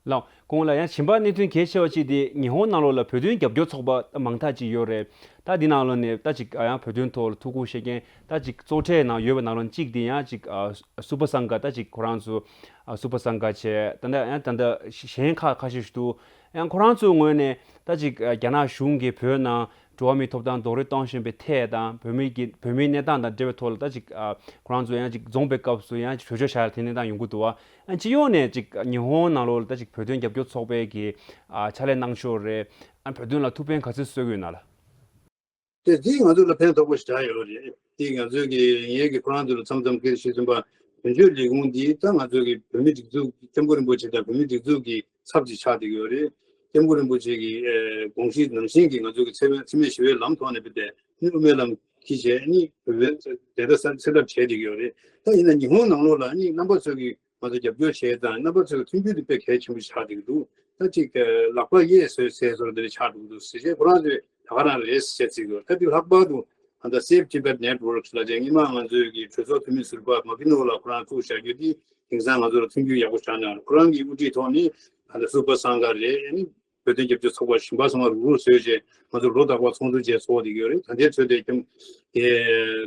ལགས། གོང་ལ་ཡང་གཞན་པ་གནད་དོན་གལ་ཆེ་བ་ཅིག་དེ་ཉི་ཧོང་ནང་ལོགས་ལ་བོད་དོན་རྒྱབ་སྐྱོར་ཚོགས་པ་མང་དག་ཅིག་ཡོད་རེད། ད་འདི་ནང་ལོགས་ནས་ད་ཅིག་ཡང་བོད་དོན་ཐོག་ལ་ཐུགས་ཁུར་བཞེས་མཁན་ད་ཅིག་གཙོ་གྲས་ནང་ཡོད་པའི་ནང་ལོགས་གཅིག་དེ་ཡང་ཅིག་ཨ་སུ་པ་སངྒ། ད་ཅིག་ཁོ་རང་ཚོ་ཨ་སུ་པ་སངྒ་བྱས། ད་ལྟ་ཡང་ད་ལྟ་གཞན་ཁག་ཁ་ཤས་ཤིག་འདུག། ཡང་ཁོ་རང་ཚོའི་ངོས་ནས་ད་ཅིག་ཨ་རྒྱ་ནག་གཞུང་གིས་བོད་ནང་འགྲོ་བ་མིའི་ཐོབ་ཐང་རྡོག་རོལ་གཏོང་བཞིན་པའི་ཐད་དང་། བོད་མིའི་གི་བོད་མིའི་གནས་སྟངས་དང་འབྲེལ་བའི་ཐོག་ལ་ད་ཅིག་ཨ་ཁོ་རང་ཚོ་ཡང་ཅིག་འཛོམས་པའི་སྐབས་སུ་ཡང་ཅིག་གྲོས་ཆོད་བཞག་ཡ་དེ་གནས་སྟངས་ཡོང་གི་འདུག་བ། ཨ་སྤྱི་ཡོངས་ནས་ཅིག་ཉི་ཧོང་ནང་ལོགས་ལ་ད་ཅིག་བོད་དོན་རྒྱབ་སྐྱོར་ཚོགས་པའི་གི་ཨ་ཕྱག་ལས་གནང་ཕྱོགས་རེད། ཨ་བོད་དོན་ལ་ཐུགས་ཕན་ག་ཚོད་གསོས་ཀྱི་ཡོད་ན་ལགས། དེ་དེ་ང་ཚོ་ལ་ཕན་ཐོགས་པོ་ཞེ་དྲག་ཡོད་རེད། དེ་ང་ཚོའི་གི་ངེད་ཀྱི་ཁོ་རང་ཚོ་ལ་མཚམས་མཚམས་སྐད་ཆ་བཤད་ཚུན་པ་དོན་གཅོད་ལས་ཁུངས་འདི་ད་ང་ཚོའི་གི་བོད་མི་སྒྲིག་འཛུགས་སྐྱབས་མགོན་རིན་པོ་ཆེ་དང་བོད་མི་སྒྲིག་འཛུགས་ཀྱི་ཚབ་ཅིག་ཆགས་བསྡད་ཀྱི་ཡོད་རེད། སྐྱབས་མགོན་རིན་པོ་ཆེ་གི་ཨེ་དགོངས་གཞི་ནང་བཞིན་གྱི་ང་ཚོའི་གི་འཚེ་མེད་འཚེ་མེད་ཞི་བའི་ལམ་ཐོག་ནས་བུད་དེ་ནི་དབུ་མའི་ལམ་འཁྱེར་བྱས་ནི་བོད་པའི་བདེན་མཐའ་གསལ་གསལ་ཐབས་བྱས་བསྡད་ཀྱི་ཡོད་རེད། ད་ཡིན་ན་ཉི་ཧོང་ནང་ལོགས་ལ་ནི་རྣམ་པ་ཚོ་གི་ང་ཚོ་རྒྱབ་སྐྱོར་བྱས་དང་རྣམ་པ་ཚོ་གི་མཐུན་འགྱུར་དེ་དཔེ་གལ་ཆེན་པོ་ཆགས་བསྡད་ཀྱི་འདུག། ད་ཅིག་ལག་པ་གཡས་བཟོས་ཟས་བཟོ་འདྲ་ཆགས་འགྲོ་གི་འདུག་ཟེར་བྱས་ཁོ་རང་ཚོས་ད་ག་རང་རེད་ཟེར་བྱས་ཚིག་ཡོད། ད་དེ་ལྷག་པར་དུ་ད་ལྟ་Save Tibet Networks ལ་ཅིག་སྔོན་མ་ང་ཚོའི་གི་གྲོས་ཚོགས་འཐུས་མི་ཟུར་པ་མ་ཀི་ནོ་ལགས་ཁོ་རང་བཙུགས་བཞག་རྒྱུ་དེ་དེང་སང་ང་ཚོ་ལ་མཐུན་འགྱུར་ཡག་པོ་ཆགས་གནང་། ཁོ་རང་གི་དབུ་ཁྲིད་ཐོག་ནས་ད་ལྟ་སུ་པ་སངྒ་རེད། ཨ་ནི་བོད་དོན་རྒྱབ་སྐྱོར་ཚོགས་པ་གཞན་པ་ཚང་མ་རུག་རུག་བཟོས་བྱས་ང་ཚོ་ལོ་རྟག་པར་ཚོགས་འདུ་བྱས་ཚོགས་བསྡད་ཀྱི་ཡོད་རེད། ད་ལྟའི་ཚོད་དེ་ཀྱང་དེ་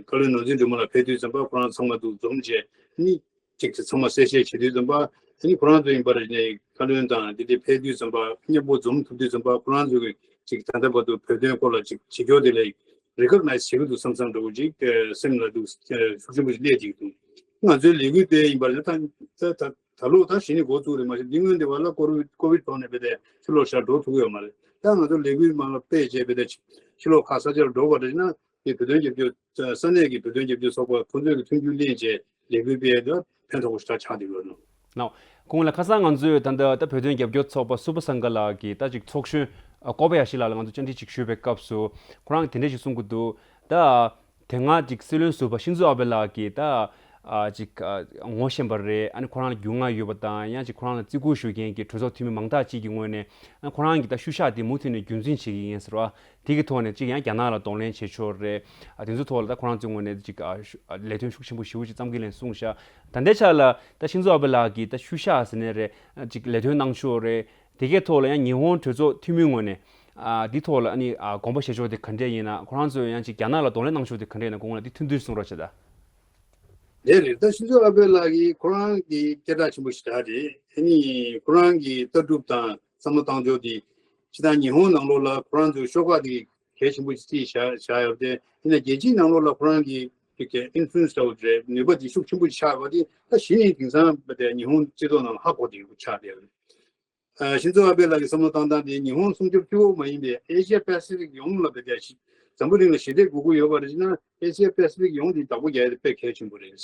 བཀའ་བློན་ནོར་འཛིན་སྒྲོལ་མ་ལགས་ཕེབས་དུས་ཙམ་པ་ཁོ་རང་ཚང་མ་འདུ་འཛོམས་བྱས་ནི་ཅིག་ཚང་མ་གསལ་བཤད་བྱེད་དུས་ཙམ་པ་ཨ་ནི་ཁོ་རང་ཚོ་ཡིན་པར་ནས་བཀའ་བློན་དང་དེ་འདྲའི་ཕེབས་དུས་ཙམ་པ་མཉམ་པོ་འཛོམས་ཐུབ་དུས་ཙམ་པ་ཁོ་རང་ཚོ་གི་ཅིག་ད་ལྟ་བར་དུ་བོད་དོན་སྐོར་ལ་ཅིག་བྱེད་སྐྱོར་དེ་ལ་རི་ཀོག་ནའི་ཛི་བྱེད་ཀྱི་འདུག་བསམ་བསམ་འདྲ་བོ་ཅིག་སེམས་ལ་འདུག་ཤུགས་ཆེན་པོ་ཞིག་སླེབས་ཀྱི་འདུག། ང་ཚོའི་ལས་འགུལ་སྤེལ་ཡིན་པར་ད་ད་ད་ད་ལོ་ད་གཞི་ནས་འགོ་བཙུགས་རེད་མ་གཞི་འདི་སྔོན་འདི་བར་ལ་ཀོ་བིད་ཀོ་བིད་ཐོག་ནས་བེད་དེ་ཕྱི་ལོགས་ཤར་འགྲོ་ཐུབ་ཀྱི་ཡོད་མ་རེད། ད་ང་ཚོ་ལས་འགུལ་མ་ལ་སྤེལ་བྱས་བེད་དེ་ཕྱི་ལོགས་ཁ་ས་ཆར་འགྲོ་བ་རེད་ན་དེ་བོད་དོན་རྒྱབ་སྐྱོར་ས་གནས་ཀྱི་བོད་དོན་རྒྱབ་སྐྱོར་ཚོགས་པ་ཁོ་ཚོས་ཀྱི་མཐུན་འགྱུར་ལེན་བྱས་ལས་འགུལ་སྤེལ་ཡས་དེ་ཕན་ཐོགས་པོ་ཞེ་དྲག་ཆགས་བསྡད་ཡོད་ནོ། ནའོ། གོང་ལ་ཁ་སང་ང་ཚོས་ད་ལྟ་ད་བོད་དོན་རྒྱབ་སྐྱོར་ཚོགས་པ་སུ་པ་སངྒ་ལགས་ཀྱི་ད་ཅིག་ཚོགས་གཞོན་ཨ་ཀོ་བ་ཡ་ཤི་ལགས་ལ་ང་ཚོ་བཅར་འདྲི་ཅིག་ཞུས་པའི་སྐབས་སུ་ཁོ་རང་གིས་དེ་འདྲ་ཞིག་གསུང་གི་འདུག། ད། དེ་སྔ་ཅིག་སྲིད་བློན་ཟུར་པ་ཤིན་ཛོ་ཨ་བྷེ་ལགས་ཀྱིས་ད་ཨ་ཅིག་ཨ་ངོ་ཤེས་པ་རེད། ཨ་ནི་ཁོ་རང་ལ་རྒྱུས་མངའ་ཡོད་པ་དང་ཡང་ཅིག་ཁོ་རང་ལ་བརྩི་བཀུར་ཞུ་མཁན་གྱི་གྲོས་ཚོགས་འཐུས་མི་མང་དག་ཅིག་གི་ངོས་ནས་ཨ་ཁོ་རང་གི་ད་ཤུལ་བཞག་དེ་མུ་མཐུད་ནས་རྒྱུན་འཛིན་བྱེད་ཀྱི་ཡིན་ཟེར་བ། དེ་གི་ཐོག་ནས་ཅིག་ཡང་རྒྱ་ནག་ལ་གདོང་ལེན་བྱེད་ཕྱོགས་རེད། ཨ་དེ་ཚོའི་ཐོག་ལ་ད་ཁོ་རང་ཚོའི་ངོས་ནས་ཅིག་ཨ་ཤུ་ཨ་ལས་དོན་ཤུགས་ཆེན་པོ་ཞེ་པོ་ཅིག་བརྩམས་ཀྱི་ལན་གསུངས་ཤག། ད་ལྟའི་ཆ་ལ་ད་ཤིན་ཛོ་ཨ་བྷེ་ལགས་ཀྱིས་ད་ཤུལ་བཞག་ཟེར་ནས་རེད། ཨ་ཅིག་ལས་དོན་གནང་ཕྱོགས་རེད། དེ་གའི་ཐོག་ལ་ཡང་ཉི་ཧོང་གྲོས་ཚོགས་འཐུས་མིའི་ངོས་ནས་ཨ་འདི་ཐོག་ལ་ཨ་ནི་ཨ་དགོངས་པ་བཞེས་ཕྱོགས་དེ་ག་འདྲས་ཡིན་ན། ཁོ་རང་ཚོས་ཡང་ཅིག་རྒྱ་ནག་ལ་གདོང་ལེན་གནང་ཕྱོགས་དེ་ག་འདྲས་ཡིན་ན་གོང་ལ་འདི་ཐུང་ཐུང་གསུང་རོགས་བྱེད་ད། རེད་རེད། ད་ཤིན་ཛོ་ཨ་བྷེ་ལགས་ཀྱིས་ཁོ་རང་གི་སྐད་གྲགས་ཆེན་པོ་ཞེ་དྲག་རེད། ཨ་ནི་ཁོ་རང་གི་ལྟ་གྲུབ་དང་བསམ་བློ་བཏང་ཕྱོགས་དེ་ཅི་ལྟར་ཉི་ཧོང་ནང་ལོགས་ལ་ཁོ་རང་ཚོའི་ཤོག་ཁག་དེ་གལ་ཆེན་པོ་ཞིག་བརྩིས་བཞག་བཞག་ཡོད་དེ། ཡིན་ན་རྒྱལ་སྤྱིའི་ནང་ལོགས་ལ་ཁོ་རང་གི་ཀྱི་ཀྱི་ཨིན་ཕུ་ལུ་ཨེན་སི་འདྲ་བོ་རེད། ནུས་པ་དེ་ཤུགས་ཆེན་པོ་ཞིག་ཆགས་པ་དེ་ད་གཞི་ནས་དེང་སང་བ་དེ་ཉི་ཧོང་སྤྱི་ཚོགས་ནང་ལ་ཧ་གོ་བསྡད་ཡོད་པ་ཆགས་བསྡད་ཡོད། ཤིན་ཛོ་ཨ་བྷེ་ལགས་ཀྱི་བསམ་བློ་བཏང་སྟངས་དེ་ཉི་ཧོང་སྲུང་སྐྱོབ་གཅིག་པོ་མ་ཡིན་པའི་ཨེ་ཤི་ཡ་པེ་སི་ཕིག་ཡོངས་ལ་བེད་སྤྱོད་བྱེད། འཛམ་བུ་གླིང་ལ་ཞི་བདེ་དགོས་ཀྱི་ཡོད་པ་རེད་ན་ཨེ་ཤི་ཡ་པེ་སི་ཕིག་ཡོངས་དེ་བདག་པོ་རྒྱག་ཡ་དེ་དཔེ་གལ་ཆེན་པོ་རེད།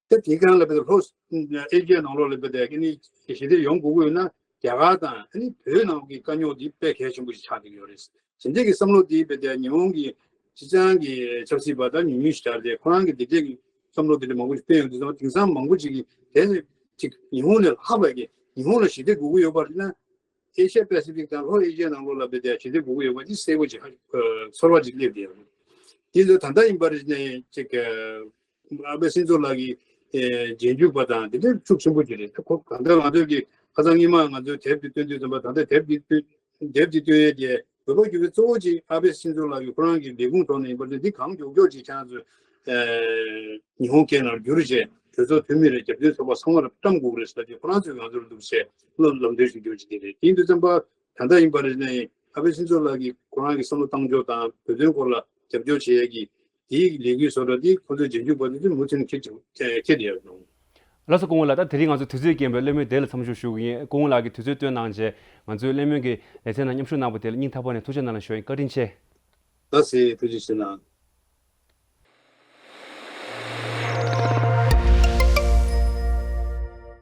ད་དེའི་སྒང་ལ་བེད་ལྷོ་ཨེ་ཤི་ཡ་ནང་ལོགས་ལ་བེད་ཀྱི་ནི་ཞི་བདེ་ཡོང་དགོས་ཀྱི་ཡོད་ན་རྒྱ་གར་དང་ཨ་ནི་བོད་ནང་གི་དཀའ་རྙོག་དེ་དཔེ་གལ་ཆེན་པོ་ཞིག་ཆགས་བསྡད་ཀྱི་ཡོད་རེད། དེ་འདྲའི་གི་བསམ་བློ་དེ་བེད་ཀྱི་ཉི་ཧོང་གི་སྤྱི་བཏང་གི་ཆབ་སྲིད་པ་དང་ཉུང་ཉུང་ཞིག་ཆགས་ཏེ་ཁོ་རང་གི་དེ་འདྲའི་གི་བསམ་བློ་དེ་འདྲ་མང་པོ་ཞིག་སྤེལ་ཡོང་དུས་ཙམ་པ་དེང་སང་མང་པོ་ཅིག་གིས་དེ་ནི་ཅིག་ཉི་ཧོང་ནས་ལྷག་པའི་གི་ཉི་ཧོང་ལ་ཞི་བདེ་དགོས་ཀྱི་ཡོད་པ་རེད་ན། ཨེ་ཤ་ཡ་པེ་སི་ཕིག་དང་ལྷོ་ཨེ་ཤ་ཡའི་ནང་ལོགས་ལ་བེད་ཀྱི་ཞི་བདེ་དགོས་ཀྱི་ཡོད་པ་འདི་གསལ་པོ་ཅིག་ཧ་ཚོར་བ་ཅིག་སླེབས་བསྡད་ཡོད། དེ་ཚོ་ད་ལྟ་ཡིན་པ་རེད་ནས་ཅིག་ཨ་པེ་སེང་ཚོ་ལགས་ཀྱི་རྗེས་འཇུག་པ་དང་དེ་འདྲའི་ཤུགས་ཆེན་པོ་ཅིག་རེད། ཁོ་གང་ལྟར་ང་ཚོས་ཀྱི་ཁ་སང་ཉི་མ་ང་ཚོས་དེབ་འདི་བཏོན་དུས་ཙམ་པ་ད་ལྟ་དེབ་འདི་བཏོན་དེབ་འདི་བཏོན་ཡས་ཀྱི་ དགོས་པ་རྒྱུ་མཚན་གཙོ་བོ་གཅིག་ཨ་ཕི་ཤིན་ཛོ་ལགས་ཀྱིས་ཁོ་རང་གི་ལས་ཁུངས་ཐོག་ནས་ཡིན་པ་ནི་འདི་གང་མགྱོགས་མགྱོགས་ཅིག་ཁྱེད་རང་ཚོས་ཨེ་ཉི་ཧོང་སྐད་ནང་བསྒྱུར་བྱས་གྲོས་ཚོགས་འཐུས་མི་རེད། རྒྱབ་སྐྱོར་ཚོགས་པ་ཚང་མ་ལ་བཀྲམ་དགོས་རེད་ཟེར་ཏེ་ཁོ་རང་ཚོས་ང་ཚོར་འདུག་བྱས་ལམ་ལམ་སྟོན་ཞུ་རྒྱུ་ཅིག་དེ་རེད། དེ་ཡིན་དུས་ཙམ་པ་ད་ལྟ་ཡིན་པ་རེད་ནའི་ཨ་ཕི་ཤིན་ཛོ་ལགས་ཀྱིས་ཁོ་རང་གི་བསམ་བློ་བཏང་ཕྱོགས་དང་བོད་དོན་སྐོར་ལ་རྒྱབ་སྐྱོར་བྱེད་ཡས་ཀྱི་དེའི་ལས་འགུལ་བཟོ་གྲྭ་འདི་ཁོ་ཚོའི་རྗེས་འཇུག་པ་འདི་ཚོས་མུ་མཐུད་ནས་འཁྱེར་འགྲོ་འཁྱེར་བསྡད་ཡོད་རེད། ལགས་སོ་སྐུ་ངོ་ལགས། ད་དེ་རིང་ང་ཚོ་དུས་ཚོད་རྐྱེན་པས་གླེང་མོལ་དེ་ལ་མཚམས་འཇོག་ཞུ་གི་ཡིན། སྐུ་ངོ་ལགས་ཀྱིས་དུས་ཚོད་བཏོན་གནང་བྱས་ང་ཚོའི་གླེང་མོལ་གྱི་ལེ་ཚན་ནང་མཉམ་ཞུགས་གནང་བ་དེ་ལ་སྙིང་ཐག་པ་ནས་ཐུགས་རྗེ་གནང་ལ་ཞུ་ཡིན། བཀའ་དྲིན་ཆེ། ལགས་སེ་ཐུགས་རྗེ་ཆེ་གནང་།